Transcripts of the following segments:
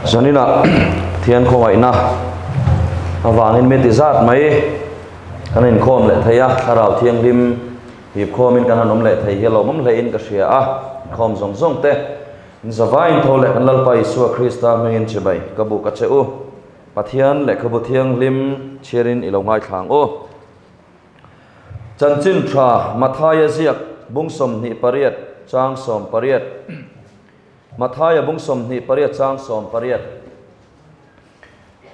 Zaninah Pathian khawngaihna avangin mi ti zat mai kan inkhawm leh thei a, Thlarau Thianghlim hipkhawmin kan han awm leh thei hi a lawmawm hlein ka hria a, inkhawm zawng zawng te inzavain tho leh kan Lalpa Isua Krista hmingin chibai ka buk a che u. Pathian lehkhabu thianghlim chhiarin i lo ngaithla ang u. Chanchin tha Mathaia ziak bung 28 chang 18. Mathaia bung 28 chang 18.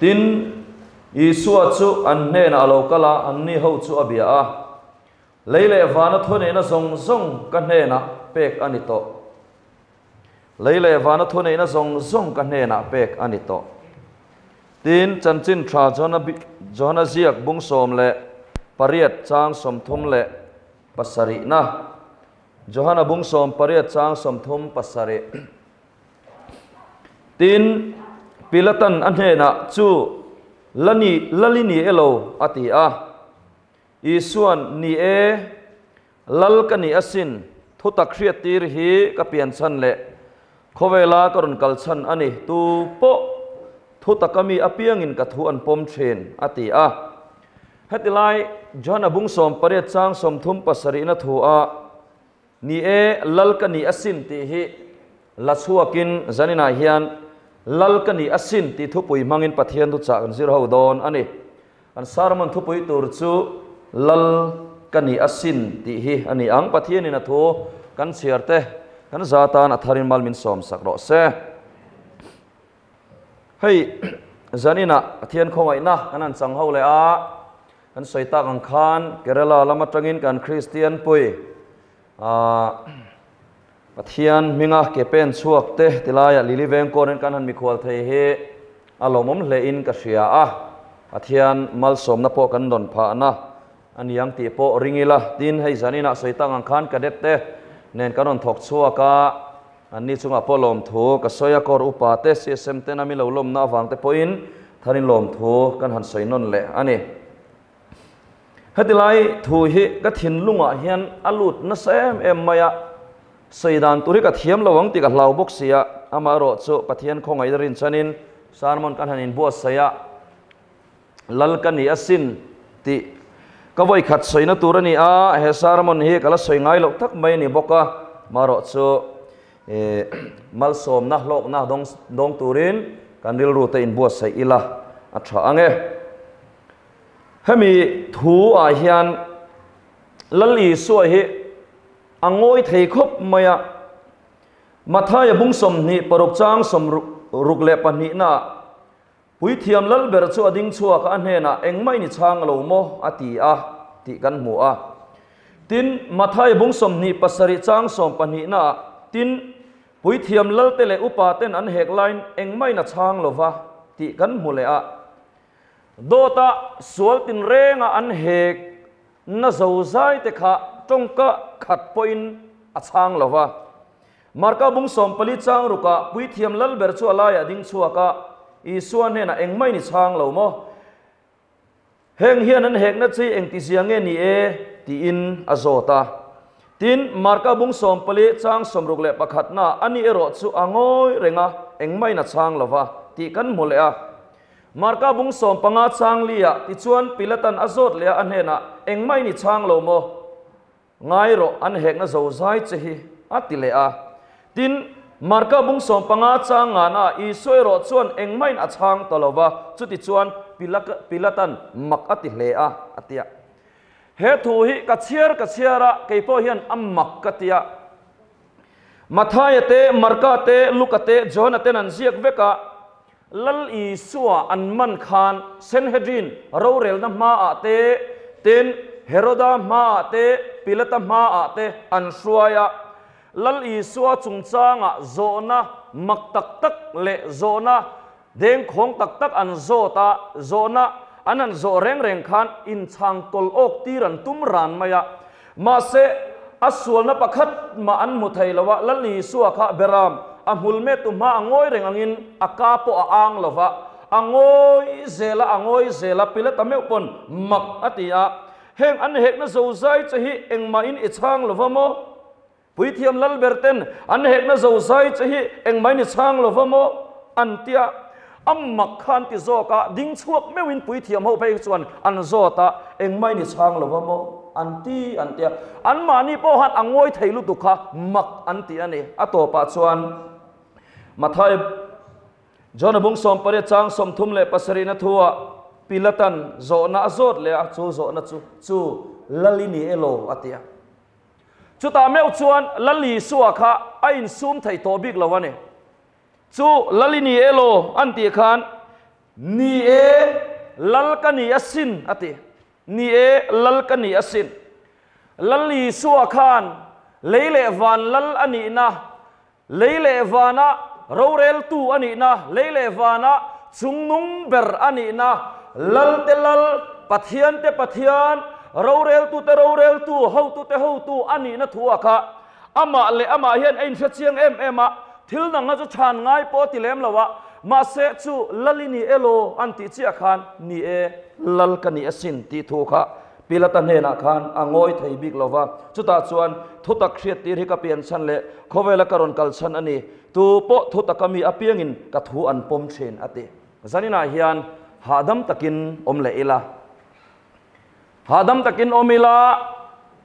Tin, Isua chu an hnenah a lo kal a, anni ho chu a bia a, Lei leh vana thuneihna zawng zawng ka hnenah pek a ni tawh. Lei leh vana thuneihna zawng zawng ka hnenah pek a ni tawh. Tin, Chanchin Tha Johana ziak bung 18 chang 37 na, Johana bung 18 chang 37. Tin, Pilatan a hnenah chu la ni lali ni elo a ti a. Isuan, Ni e, Lal ka ni asin, thutak hriattir hi ka pian chhan leh khawvela ka rawn kal chhan a ni, tu pawh thutaka mi apiangin ka thu an pawm thin, a ti a. Heti lai Johana bung 18 chang 37 na thu a, Ni e, Lal ka ni asin tih hi la chhuakin zaninah hian Lal ka ni asin tih thupui hmangin Pathian thuchah kan zir ho dawn a ni. Kan sermon thupui tur chu Lal ka ni asin tih hi a ni ang. Pathianin a thu kan chhiar te kan za tan a tharin mal min sawm sak rawh se. Hei zaninah Pathian khawngaihna kan han chang ho leh a. Kan sawi tak ang khan Kerala lam atangin kan Kristian pui Pathian hminga ke pen chhuak te tilaiah Lili Vengkawnin kan han mikhual thei hi a lawmawm hlein ka hria a, Pathian malsawmna pawh kan dawn phahna a ni ang tih pawh ring ila. Tin, hei zaninah sawi tak ang khan cadet te nen kan rawn thawk chhuak a, anni chungah pawh lawmthu ka sawi a, kawr upa te CSM ten a mi lo lawmna avang te pawhin Tharin lawmthu kan han sawi nawn leh a ni. Heti lai thu hi ka thinlungah hian a lut nasa em em mai a, sawi dan tur hi ka thiam lo ang tih ka hlau bawk si a, amaherawh chu Pathian khawngaihna rinchhanin sermon kan han inbuatsaih a, Lal ka ni asin tih ka vawikhat sawina tur a ni a, he sermon hi ka la sawi ngai loh tak mai a ni bawk a, amaherawh chu Malsawmna hlawkna dawng turin kan rilru te inbuatsaih ila a tha ang e. Hemi thu ah hian Lal Isua hi a ngawi thei khawp mai a, Mathaia bung 26 chang 62 na ah Puithiam Lalber chu a ding chhuak a, a hnenah, Engmah in i chhang lo maw? a ti a, tih kan hmu a. Tin, Matthai bung 27 chang sawmpahnihnaah, Tin, Puithiam Lalte leh upaten an hek laiin engmah in a chhang lo va, tih kan hmu leh a. Dawta sual tinrenga an hek na zozai te kha tawngka khat pawhin a chhang lo va. Marka bung 14 chang rukah Puithiam Lalber chu a laiah ding chhuak a, Isua hnenah engmah in i chhang lo maw? Heng hian an hekna chi engtizia nge ni e? tiin a zawt a. Tin, Marka bung 14 chang 61 naah ani erawh chu a ngawi reng a, engmah in a chhang lo va, tih kan hmu leh a. Marka bung 15 chang liah tichuan Pilatan a zawt leh a, a hnenah, Engmah in i chhang lo maw? Ngai rawh, an hekna zo zai che hi, a ti leh a. Tin, Marka bung 15 chang ngana Isua erawh chuan engmahin a chhang ta lo va, chutichuan Pilatan mak a ti hle a, a ti a. He thu hi ka chhiar ka chhiar a, kei pawh hian a mak ka ti a. Mathaia te, Marka te, Luka te, Johana ten an ziak vek a, Lal Isua an man khan Sanhedrin rorelna hmaah te, tin, Heroda hmaah te, Pilata hmaah te an hruai a. Lal Isua chungchangah zawhna mak tak tak leh zawhna dengkhawng tak tak an zawt a, zawhna an han zawh reng reng khan inchhang kawl awk tir an tum ran mai a. Mahse, a sualna pakhat mah an hmu thei lo a, Lal Isua kha Beram a hmul met tu hma a ngawi reng angin a ka pawh a ang lo va, a ngawi zel a, a ngawi zel a, Pilata meuh pawn mak a ti a, Heng an hekna zozai che hi engmahin i chhang lo va maw? Puithiam Lalber ten an hekna zozai che hi engmahin i chhang lo va maw? An tia. A mak kha an ti zawk a, ding chhuak meuhin puithiam ho phei chuan an zawt a, engmah in i chhang lo va maw? An ti an tia. Anmahni pawh han a ngawi thei lutuk kha mak an ti a ni. A tawpah chuan Mathai John-a bung 18 chang 37 na thuah Pilatan zawhna a zawt leh a, chu zawhna chu chu Lal i ni elaw? a ti a. Chutah meuh chuan Lal Isua kha a insum thei tawh bik lo a ni. Chu Lal i ni elaw? an tih khan, Ni e, Lal ka ni asin, a ti. Ni e, Lal ka ni asin. Lal Isua khan lei leh van Lal a nihna, lei leh vana roreltu a nihna, lei leh vana chungnung ber a nihna, Lalte Lal, Pathiante Pathian, roreltute roreltu, hotute hotu a nihna thu a kha. Amah leh amah hian a inhre chiang em em a, thil dang chu chhan ngai pawh a ti lem lo a, mahse chu Lal i ni elaw an tih chiah khan ni e, Lal ka ni asin tih thu kha Pilata hnenah khan a ngawi thei bik lo va. Chutah chuan thutak hriat tir hi ka pian chhan leh khawvela ka rawn kal chhan a ni, tu pawh thutaka mi apiangin ka thu an pawm thin a ti. Zaninah hian hahdam takin awm leh ila. Hahdam takin awm ila,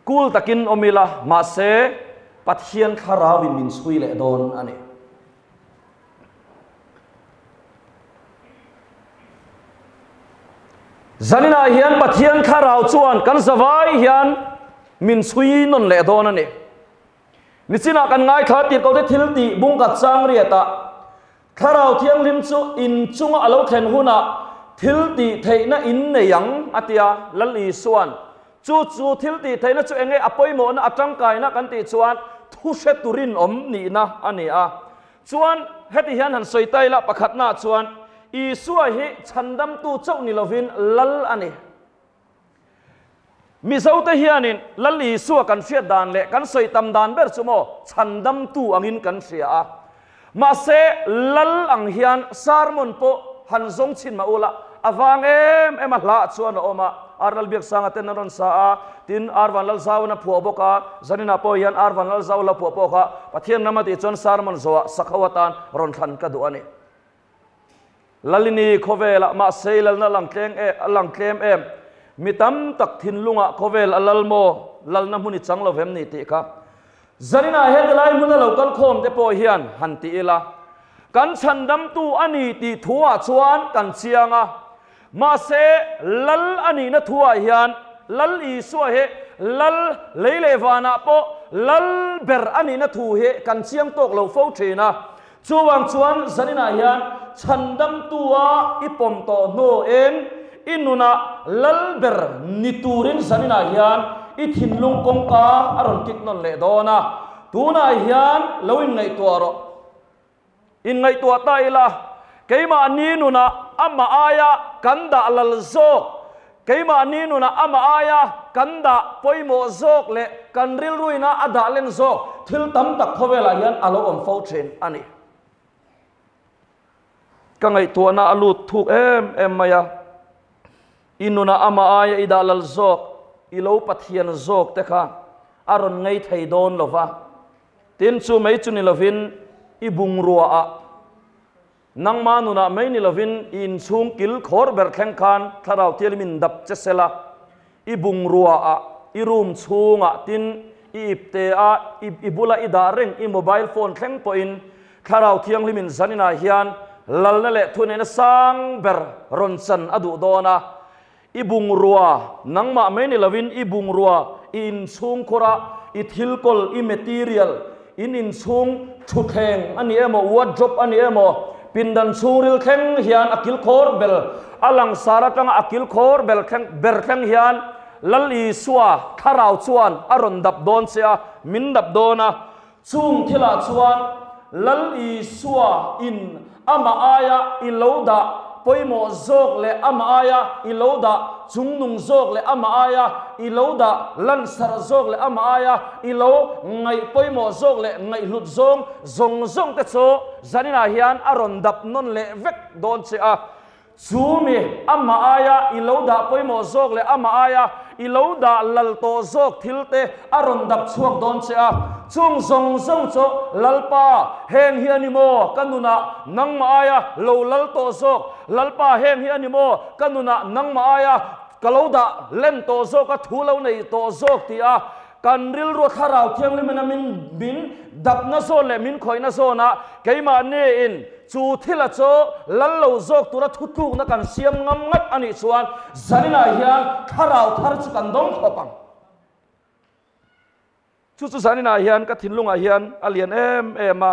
cool takin awm ila, mahse Pathian thlarauin min chhui leh dawn a ni. Zaninah hian Pathian thlarau chuan kan zavai hian min chhui nawn leh dawn a ni. Nichinah kan ngaithla tir ko te thil tih bungkat chang riatah Thlarau Thianghlim chu in chunga a lo thlen hunah thil tih theihna in nei ang, a ti a. Lal Isua'n chu chu thil tih theihna chu enge a pawimawhna a tangkaina kan tih chuan thu hre turin awm nihna a ni a. Chuan heti hian han sawi ta ila pakhatnaah chuan Isua hi chhandamtu chauh ni lovin Lal a ni. Mizote hianin Lal Isua kan hriat dan leh kan sawi tam dan ber chu maw chhandamtu angin kan hria a. Mahse, Lal ang hian sermon pawh han zawng chhin mah ula, a vang em em a hlah chuan a awm a. Ar Lalbiaksanga ten an rawn sa a, tin Ar Vanlalzauin a phuah bawk a, zaninah pawh hian Ar Vanlalzau la phuah pawh kha Pathian ram a tih chuan sermon zawhah sakho atan rawn thlan ka duh a ni. Lalini khawvelah mahse i lalna lang tleng e, a lang tlem em? Mi tam tak thinlungah khawvel a lal maw? Lalna hmun i chang lo vem ni tih kha. Zaninah heti lai hmuna lo kal khawm te pawh hian han ti ila, kan chhandamtu a ni tih thuah chuan kan chiang a, mahse lal a nihna thuah hian Lal Isua hi lal lei leh vanah pawh lal ber a nihna thu hi kan chiang tawk lo fo thin a. Chuvang chuan zaninah hian chhandamtua i pawm tawh hnuin i nunah lal ber ni turin zaninah hian i thinlung kawngka a rawn kik nawn leh dawn a. Tunah hian lo inngaihtuah rawh. Inngaihtuah ta ila, keimahni nunah amah aia kan dah lal zawk, keimahni nunah amah aia kan dah pawimawh zawk leh kan rilruina a dah len zawk thil tam tak khawvelah hian a lo awm fo thin a ni. Ka ngaihtuahna a lut thuk em em mai a, i nunah amah aia i dah lal zawk, i lo Pathian zawk te kha a rawn ngei thei dawn lo va. Tin, chu mai chu ni lovin i bungruaah nangma nunah mai ni lovin i inchhung kil khawr ber thleng khan thlarau thialim in dap che sela, i bungruaah, i room chhungah tin i ipte a, i bula i dah reng i mobile phone thleng pawhin thlarau thianghlim in zaninah hian lalna leh thuneihna sang ber rawn chan a duh dawn a. I bungrua, nangmah mai ni lovin i bungrua, i inchhungkhur a, i thil kawl, i material, in inchhung thutthleng a ni emaw, wardrobe a ni emaw, pindan chhungril thleng hian a kilkhawr bel, a langsar atanga a kilkhawr bel thleng ber thleng hian Lal Isua thlarau chuan a rawn dap dawn che a, min dap dawn a. Chung thilah chuan Lal Isua in amah aia i lo dah pawimawh zawk leh amah aia i lo dah chungnung zawk leh amah aia i lo dah lansarh zawk leh amah aia i lo ngaih pawimawh zawk leh ngaihhlut zawng zawng zawng te chu zaninah hian a rawn dap nawn leh vek dawn che a. Chu mi, amah aia i lo dah pawimawh zawk leh amah aia i lo dah lal tawh zawk thil te a rawn dap chhuak dawn che a. Chung zawng zawng chu, Lalpa, heng hi a ni maw ka nunah nangmah aia lo lal tawh zawk? Lalpa, heng hi a ni maw ka nunah nangmah aia ka lo dah len tawh zawk a, thu lo nei tawh zawk? ti a Kan rilru Thlarau Thianghlimina min min dapna zawn leh min khawihna zawnah keimahniin chu thila chu lal lo zawk tura thutlukna kan siam ngam ngat a nih chuan zaninah hian Thlarau thar chu kan dawng khawp ang. Chu chu zaninah hian ka thinlungah hian a lian em em a,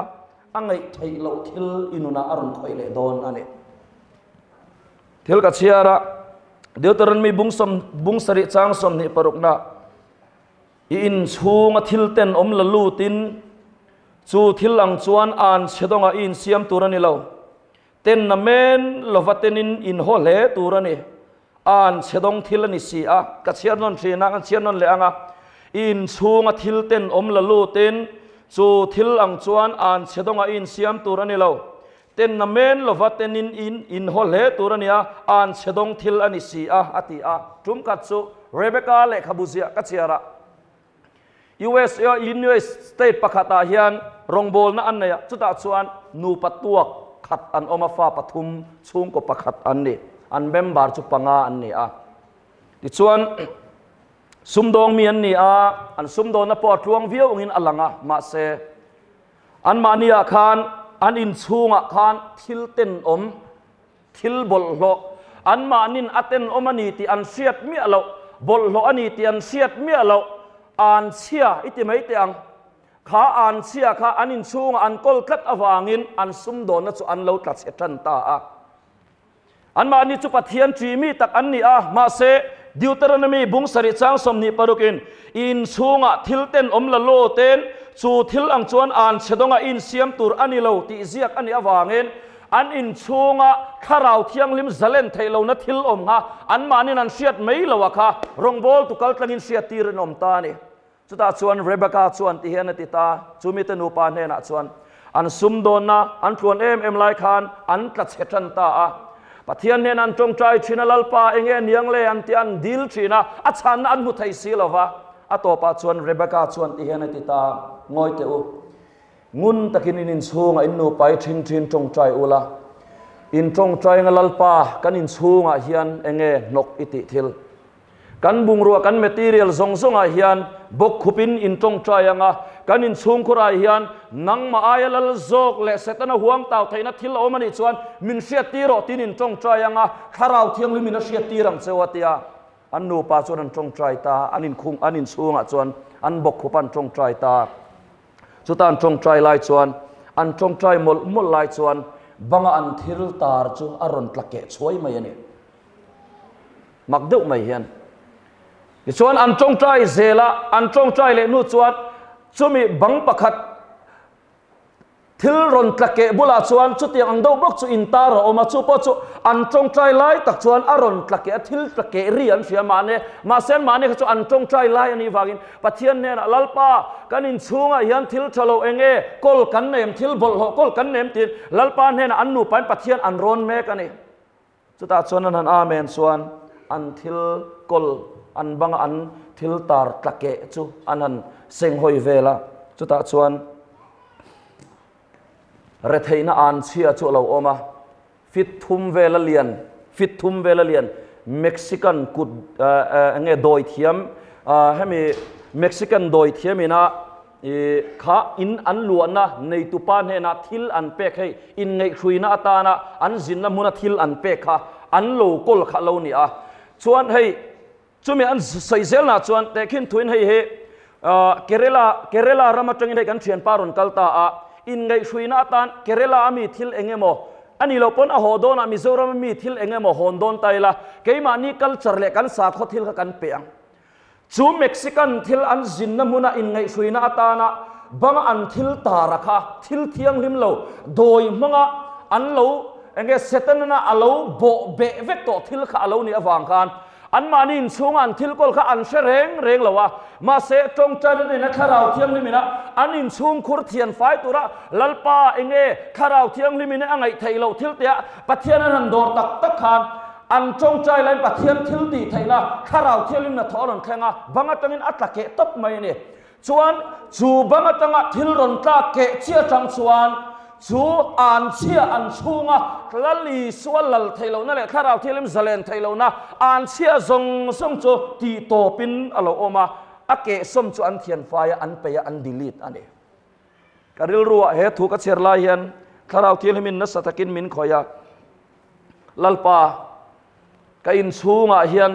a ngaih theih loh thil i nunah a rawn khawih leh dawn a ni. Thil ka chhiar a, Deuteronomy bung sawm bung sarih chang 26na I inchhunga thil ten awm la lutin chu thil ang chuan an chhe dawngah i insiam tur a ni lo. Ten na men lova tenin in haw hle tur a ni. An chhe dawng thil a ni si a, ka chhiar nawn thin a, kan chhiar nawn leh ang a. I inchhunga thil ten awm la lutin chu thil ang chuan an chhe dawngah i insiam tur a ni lo. Ten na men lova tenin in in haw hle tur a nia, an chhe dawng thil a ni si a, a ti a. Tum khat chu Rebecca lehkhabu ziah ka chhiar a, USA Illinois state pakhatah hian rawngbawlna an nei a, chutah chuan nupa tuak khat an awm a, fa pathum chhungkaw pakhat an ni, an member chu panga an ni a. Tichuan, sumdawng mi an ni a, an sumdawnna pawh a tluang viau angin a lang a, mahse, Anmahniah khan an inchhungah khan thil tenawm, thil bawlhhlawh, anmahnin a tenawm a ni tih an hriat miah loh, bawlhhlawh a ni tih an hriat miah loh, an chhia i ti mai teh ang. Kha an chhia kha an inchhungah an kawl tlat avangin an sumdawnna chu an lo tla chhe tan ta a. Anmahni chu Pathian ṭi mi tak an ni a, mahse, Deuteronomy bung sarih chang 26 in, I inchhungah thil ten awm la law ten, chu thil ang chuan an chhe dawngah i insiam tur a ni lo tih ziak a nih avangin, an inchhunga Thlarau Thianghlim zalen theih lohna thil awm kha anmahnin an hriat mai lo a kha rawngbawltu kaltlangin hriattir an awm ta a ni. Chutah chuan Rebecca chuan ti hian a ti ta, Chu mite nupa hnenah chuan an sumdawnna an tluan em em lai khan an tla chhe tan ta a. Pathian hnenah an tawngtai thin a, Lalpa, eng nge niang le? an ti a, an dil thin a, a chhanna an hmu thei si lo va. A tawpah chuan Rebecca chuan ti hian a ti ta, Ngawi teh u, ngun takin in inchhungah in nupa i thin thin tawngtai ula, in tawngtainga Lalpa kan inchhungah hian eng nge hnawk i tih thil? Kan bungrua, kan material zawng zawngah hian bawk khupin in tawngtai ang a, kan inchhungkhurah hian nangmah aia lal zawk leh Setana huang tau theihna thil a awm a nih chuan min hriattir rawh tiin in tawngtai ang a, Thlarau Thianghlim in a hriattir ang cheu a tia. An nupa chuan an tawngtai ta, an inkhung, an inchhungah chuan an bawk khup an tawngtai ta. Chuta an tawngtai lai chuan, an tawngtai mawlh mawlh lai chuan banga an thil tar chu a rawn tla keh chhuai mai a ni. Mak deuh mai hian. Tichuan an tawngtai zel a, an tawngtai leh hnu chuan chumi bang pakhat thil rawn tla keh bulah chuan chutiang ang deuh bawk chu intar a awm a, chu pawh chu an tawngtai lai tak chuan a rawn tla keh a, thil tla keh ri an hria mahne, mahse an mahni kha chu an tawngtai lai a nih vangin Pathian hnenah Lalpa kan inchhungah hian thil tha lo eng nge kawl kan nem, thil bawlhhlawh kawl kan nem tiin Lalpa hnenah an nupain Pathian an rawn mek a ni. Chutah chuan an han Amen chuan an thil kawl, an banga an thil tar tla keh chu an han seng hawi vel a. Chutah chuan retheihna an chhia chu a lo awm a, fit thum vela lian, fit thum vela lian Mexican kut eng nge dawi thiam, hemi Mexican dawi thiam ina I kha in an luahna neitupa hnenah thil an pek hei inngaihhruina atana an zinna hmuna thil an pek kha an lo kawl kha lo ni a. Chuan hei chumi an sawi zelnah chuan tehkhin thuin hei hi Kerala Kerala ram atangin hei kan thianpa rawn kal ta a, inngaihhruina atan Kerala a mi thil eng emaw a nih loh pawn a haw dawnah Mizoram a mi thil eng emaw hawn dawn ta ila keimahni culture leh kan sakhaw thil kha kan pe ang. Chu Mexican thil an zinna hmuna inngaihhruina atana banga an thil tara kha thil thianghlim lo dawi hmanga an lo eng nge Setana a lo bawh beh vek tawh thil kha a lo nih avang khan Anmahni inchhunga an thil kawl kha an hre reng reng lo a, mahse tawngtaina nena Thlarau Thianghlimin a an inchhung khur thian fai tura Lalpa enge Thlarau Thianghlimin a ngaih theih loh thil tia Pathian an han dawr tak tak khan an tawngtai laiin Pathian thil tih theihna Thlarau Thianghlim hnathawh a rawn thleng a, bang atangin a tla keh tawp mai a ni. Chuan chu bang atanga thil rawn tlak keh chiah atang chuan chu an chhia an chhunga Lal Isua lal theih lohna leh Thlarau Thianghlim zalen theih lohna an chhia zawng zawng chu tih tawpin a lo awm a, a kehsawm chu an thianfai a, an peih a, an delete a ni. Ka rilruah he thu ka chhiar lai hian Thlarau Thianghlimin nasa takin min khawih a, Lalpa, ka inchhungah hian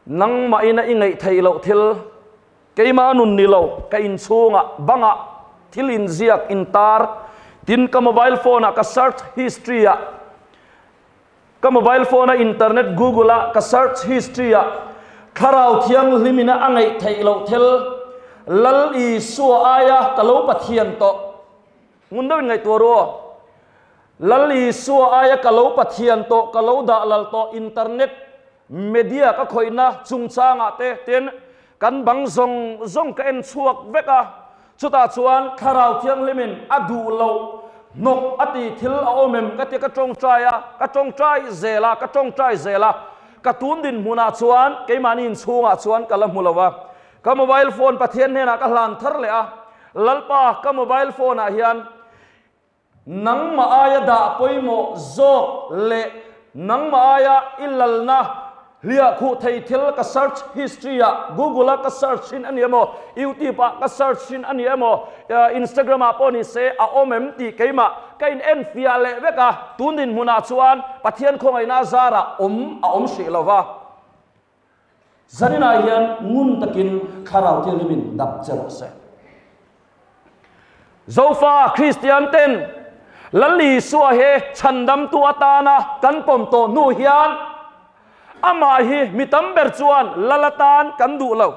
Nangmahina i ngaih theih loh thil, keimah nun ni lo, ka inchhungah, bangah thil inziak, intar, tin ka mobile phone-ah ka search history-ah, ka mobile phone-a internet Google-ah ka search history-ah Thlarau Thianghlimina a ngaih theih loh thil, Lal Isua aia ka lo Pathian tawh. Ngun deuhin ngaihtuah ru aw. Lal Isua aia ka lo Pathian tawh, ka lo dah lal tawh, internet Media ka khawihna chungchangah te tin kan bang zawng zawng ka en chhuak vek a, chutah chuan Thlarau Thianghlimin a duh loh hnawk a ti thil a awm em ka ti ka tawngtai a, ka tawngtai zel a, ka tawngtai zel a, ka tun dinhmunah chuan keimahni inchhungah chuan ka la hmu lo a, ka mobile phone Pathian hnenah ka hlan thar leh a, Lalpa ka mobile phone ah hian Nangmah aia dah pawimawh zawk leh nangmah aia i lalna hliahkhuh thei thil ka search history ah Google a ka search thin a ni emaw, YouTube ah ka search thin a ni emaw, Instagram ah pawh ni se a awm em tih keimah ka in en fiah leh vek a, tun dinhmunah chuan Pathian khawngaihna a zarah awm a awm hrih lo va. Zaninah hian ngun takin Thlarau Thianghlimin dap che rawh se. Zofa Kristian ten Lal Isua he chhandamtu atana kan pawm tawh hnu hian amah hi mi tam ber chuan Lal atan kan duh lo.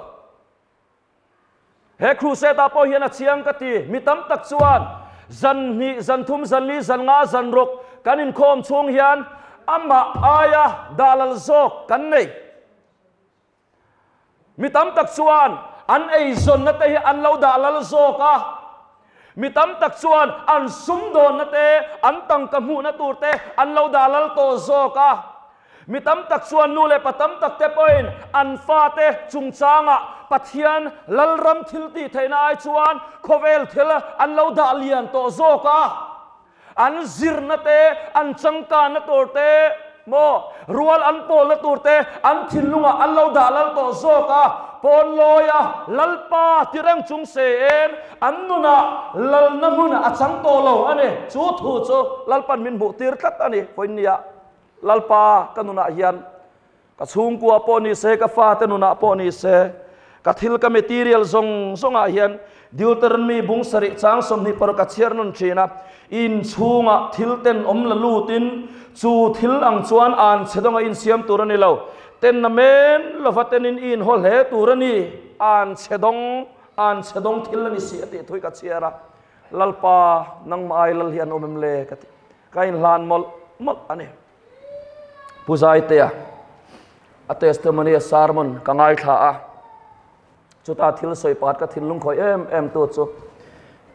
He crusade ah pawh hian a chiang ka ti, mi tam tak chuan zan hnih, zan thum, zan li, zan nga, zan ruk kan inkhawm chhung hian amah aia dahlal zawk kan nei. Mi tam tak chuan an eizawnna te hi an lo dahlal zawk a, mi tam tak chuan an sumdawnna te, an tangka hmuhna tur te an lo dahlal tawh zawk a. Mi tam tak chuan nu leh pa tam tak te pawhin an fate chungchangah Pathian Lalram thil tih theihna ai chuan khawvel thil an lo dah lian tawh zawk a. An zirna te, an changkanna tur te, maw, rual an pawlna tur te an thinlungah an lo dah lal tawh zawk a. Pawnlawia Lalpa ti reng chung se-in an nunah lalna hmun a chang tawh lo a ni. Chu thu chu Lalpan min hmuhtir tlat a ni, vawinia. Lalpa, ka nunah hian ka chhungkua pawh ni se, ka fate nunah pawh ni se, ka thil ka material zawng zawngah hian Deuteronomy bung sarih chang 26 ka chhiar nawn thin a, inchhungah thil ten awm la lutin chu thil ang chuan an chhe dawnga insiam tur a ni lo, ten na men lova tenin i inhaw hle tur a ni, an chhe dawng, an chhe dawng thil a ni si a tih thui ka chhiar a, Lalpa, nangmah ai lal hi an awm em le ka ti. Ka inhlan mawlh mawlh a ni. Pu Zaitea a testimony a sermon ka ngaithla a, chuta thil sawi pakhat ka thinlung khawih em em tu chu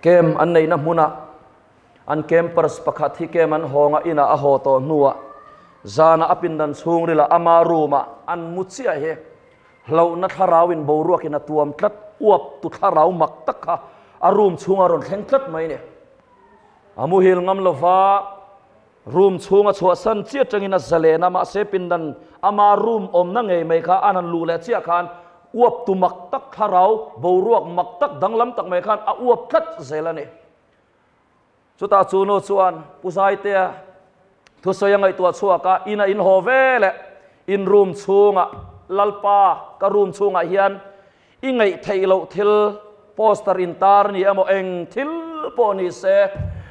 camp an neihna hmuna an campers pakhat hi camp an hawnga inah a haw tawh hnuah zana a pindan chhungrilah ama room-ah an mu chiah hi hlauhna thlarauin boruakin a tuam tlat uap tu thlarau mak tak kha a room chhunga rawn thleng tlat mai ni. A muhil ngam lova, room chhung a chhuahsan chiah atangin a zalen a, mahse pindan ama room awmna ngei mai kha an han luh leh chiah khan uap tu mak tak thlarau boruak mak tak danglam tak mai khan a uap tlat zel a ni. Chutah chu nu chuan Pu Zaitea thusawi a ngaihtuah chhuak a, in a inhaw ve leh in room chhungah Lalpa ka room chhungah hian I ngaih theih loh thil, poster intar ni emaw eng thil pawh ni se,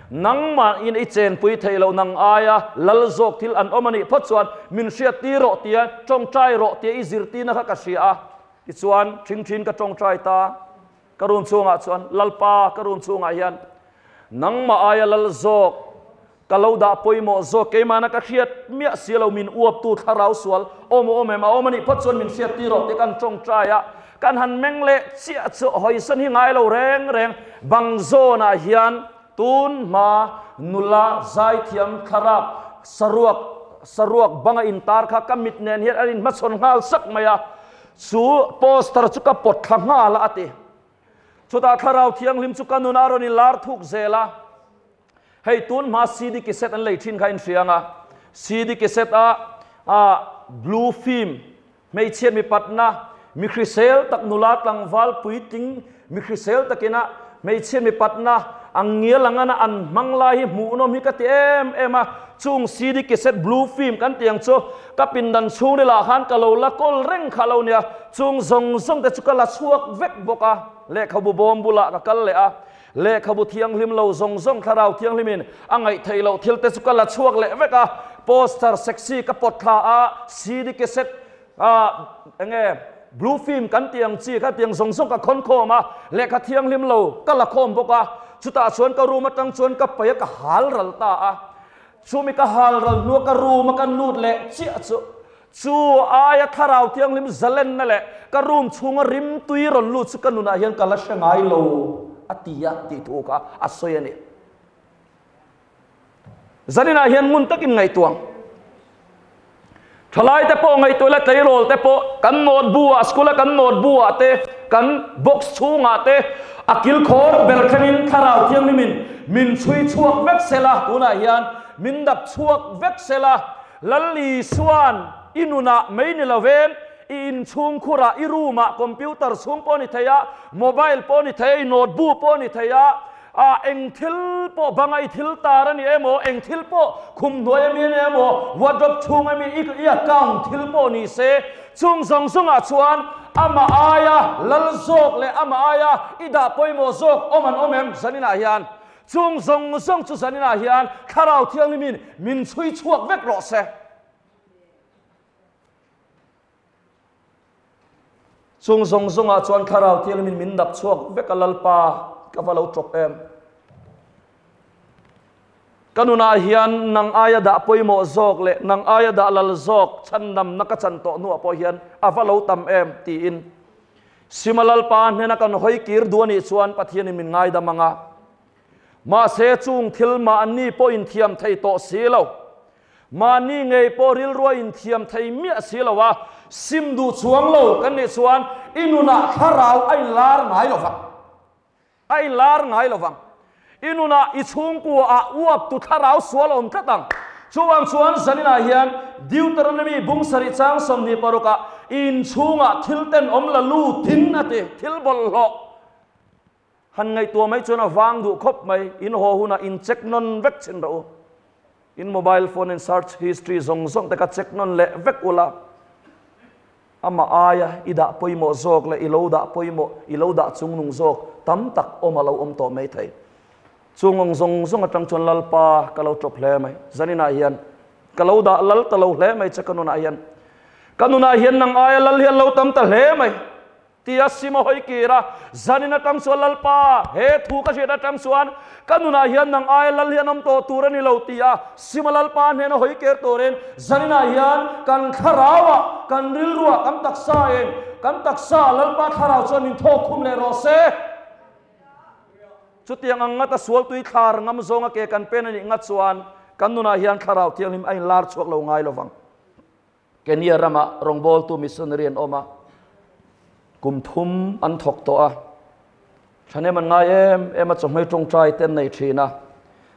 nangmah in i chenpui theih loh nang aia lal zawk thil an awm a nih phawt chuan min hriat tir rawh tia tawngtai rawh tia i zirtirna kha ka hria a. Tichuan, thingthin ka tawngtai ta, ka room chhungah chuan, Lalpa, ka room chhungah hian nangmah aia lal zawk, Ka lo dah pawimawh zawk keimahna ka hriat miah si lo min uaptu thlarau sual awm a awm em a awm a nih phawt chuan min hriat tir rawh tih kan tawngtai a, kan han meng leh chiah chu hawisan hi ngai lo reng reng bang zawnah hian tun hma nula zaithiam thlarap saruak saruak banga intar kha ka mit nen hian an inhmachhawn nghal sak mai a, chu poster chu ka pawt thla nghal a a ti. Chutah thlarau thianghlim chu ka nunah a rawn inlar thuk zel a. Hei tun hma CD cassette an lei thin kha in hria anga, CD cassette a ah blue film hmeichhia mipatna mi hrisel tak nula tlangval puitling mi hrisel takina hmeichhia mipatna ang ngial angana an hmang lai hi hmuhnawm hi ka ti em em a, chung CD cassette blue film kan tih ang chu ka pindan chhungrilah khan ka lo la kawl reng kha lo nia, chung zawng zawng te chu ka la chhuak vek bawk a, lehkhabu bawm bulah ka kal leh a. Lehkhabu thianghlim lo zawng zawng thlarau thianghlimin a ngaih theih loh thil te chu ka la chhuak leh vek a, poster sexy ka pawt thla a, CD cassette ah enge blue film kan tih ang chi kha tiang zawng zawng ka khawn khawm a, lehkha thianghlim lo ka la khawm bawk a, chutah chuan ka room atang chuan ka paih a ka hal ral ta a, chumi ka hal ral hnua ka room a ka lut leh chiah chu Chu aia Thlarau Thianghlim zalenna leh ka room chhunga rimtui rawn lut chu ka nunah hian ka la hre ngai lo, a ti a tih thu kha a sawi a ni. Zaninah hian ngun takin ngaihtuah ang. Thalaite pawh ngaihtuah ila, tleirawl te pawh kan note bu-ah, school-a kan note bu-ah te, kan box chhungah te a kilkhawr ber thlengin Thlarau Thianghlimin min chhui chhuak vek sela, tunah hian min dap chhuak vek sela, Lal Isuan i nunah mai ni lovin i inchhungkhurah, i room-ah computer chhung pawh ni thei a, mobile pawh ni thei a, i notebook pawh ni thei a, ah eng thil pawh banga i thil tar a ni emaw, eng thil pawh khum hnuai ami a ni emaw, wardrobe chhung ami i account thil pawh ni se, chung zawng zawngah chuan amah aia lal zawk leh amah aia i dah pawimawh zawk awm an awm em zaninah hian Chung zawng zawng chu zaninah hian Thlarau Thianghlimin min chhui chhuak vek rawh se. Chung zawng zawngah chuan Thlarau Thianghlimin min dap chhuak vek a Lalpa ka va lo tawp em. Ka nunah hian nang aia dah pawimawh zawk leh nang aia dah lal zawk chhandamna ka chan tawh hnuah pawh hian a va lo tam em tiin Sima Lalpa hnena kan hawi kir duh a nih chuan Pathianin min ngaidam ang a. Mahse chung thil mahni pawh inthiam thei tawh si lo, mahni ngei pawh rilrua inthiam thei miah si lo a, sim duh chuang lo kan nih chuan i nunah thlarau a inlar ngai lo vang. A inlar ngai lo vang. I nunah i chhungkua ah uap tu thlarau sual a awm tlat ang. Chuvang chuan zaninah hian Deuteronomy bung sarih chang 26 ah i inchhungah thil ten awm la lutin a ti, thil bawlhhlawh han ngaihtuah mai chuan a vang duh khawp mai, in haw hunah in check nawn vek chhin rawh u. In mobile phone in search history zawng zawng te kha check nawn leh vek ula. Amah aia i dah pawimawh zawk leh i lo dah pawimawh, i lo dah chungnung zawk tam tak awm a lo awm tawh mai thei. Chung ang zawng zawng atang chuan Lalpa ka lo tawp hle mai. Zaninah hian ka lo dah lal ta lo hle mai che ka nunah hian. Ka nunah hian nang aia lal hi an lo tam ta hle mai. Tia sim a hawi kir a, Zanin atang chuan Lalpa, he thu ka hriat atang chuan ka nunah hian nang aia lal hian awm tawh tur a ni lo tia sim a Lalpa hnena hawi kir turin zaninah hian kan thlarauah, kan rilruah, kan taksa in, kan taksa Lalpa thlarau chuan min thawk khum leh rawh se. Chutiang ang ngata sual tui thlar ngam zawnga ke kan pen a nih ngat chuan kan nunah hian thlarau thianghlim a inlar chhuak lo ngai lovang. Kenya rama rawngbawltu missionary an awm a, kum thum an thawk tawh a, thahnem an ngai em em a, chawhmei tawngtai te an nei thin a,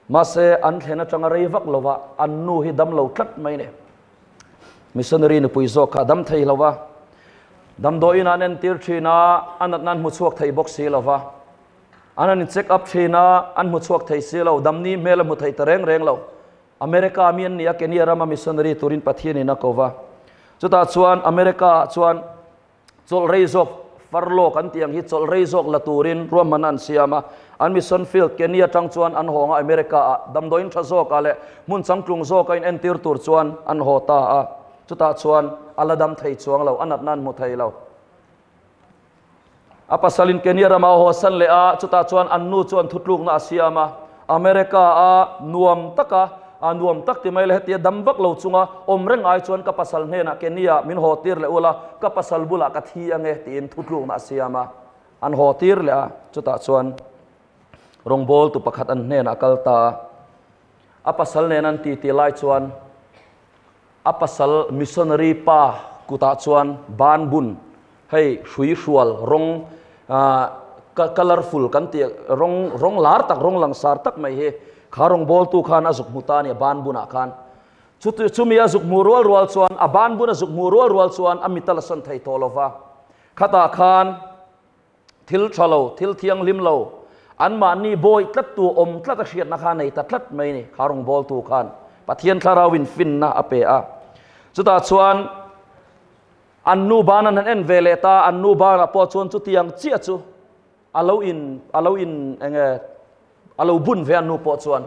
mahse an thlen atanga rei vak lova an nu hi dam lo tlat mai ni. Missionary nupui zawk kha a dam thei lo a, damdawiin an entir thin a, a natna an hmu chhuak thei bawk si lo va, an han in check up thin a, an hmu chhuak thei si lo, damni hmel a hmu thei ta reng reng lo. America mi an ni a, Kenya rama missionary turin Pathianin a ko va. Chutah chuan America ah chuan chawlh rei zawk farlaw kan tih ang hi chawlh rei zawk la turin ruahmanna an siam a. An mission field Kenya atang chuan an hawng a, America ah damdawiin tha zawkah leh hmun changtlung zawka in entir tur chuan an haw ta a. Chutah chuan a la dam thei chuang lo, a natna an hmu thei lo. A pasalin Kenya rama a hawsan leh a, chutah chuan an nu chuan thutlukna a siam a, America a nuam taka. a nuam tak ti mai la hetia dam vak lo chunga awm reng ai chuan ka pasal hnenah Kenya min haw tir leh ula, ka pasal bulah ka thi ange tiin thutlukna a siam a, an haw tir leh a, chutah chuan rawngbawltu pakhat an hnenah a kal ta a, a pasal nen an titi lai chuan a pasal missionary pa kutah chuan ban bun hei hrui hrual rawng colourful kan tih rawng rawng lar tak rawng langsar tak mai hi kha rawngbawltu khan a zuk hmu ta a ni a ban bunah khan chuti chumi a zuk hmuh rual rual chuan a ban bun a zuk hmuh rual rual chuan a mit a la sawn thei tawh lo va khatah khan Thil tha lo, thil thianghlim lo, anmahni bawi tlattu awm tlat a hriatna kha a nei ta tlat mai ni, kha rawngbawltu khan Pathian Thlarauin finna a pe a. Chutah chuan an nu ban an han en ve leh ta, an nu banah pawh chuan chutiang chiah chu a lo in, a lo in eng nge, a lo bun ve an nu pawh chuan.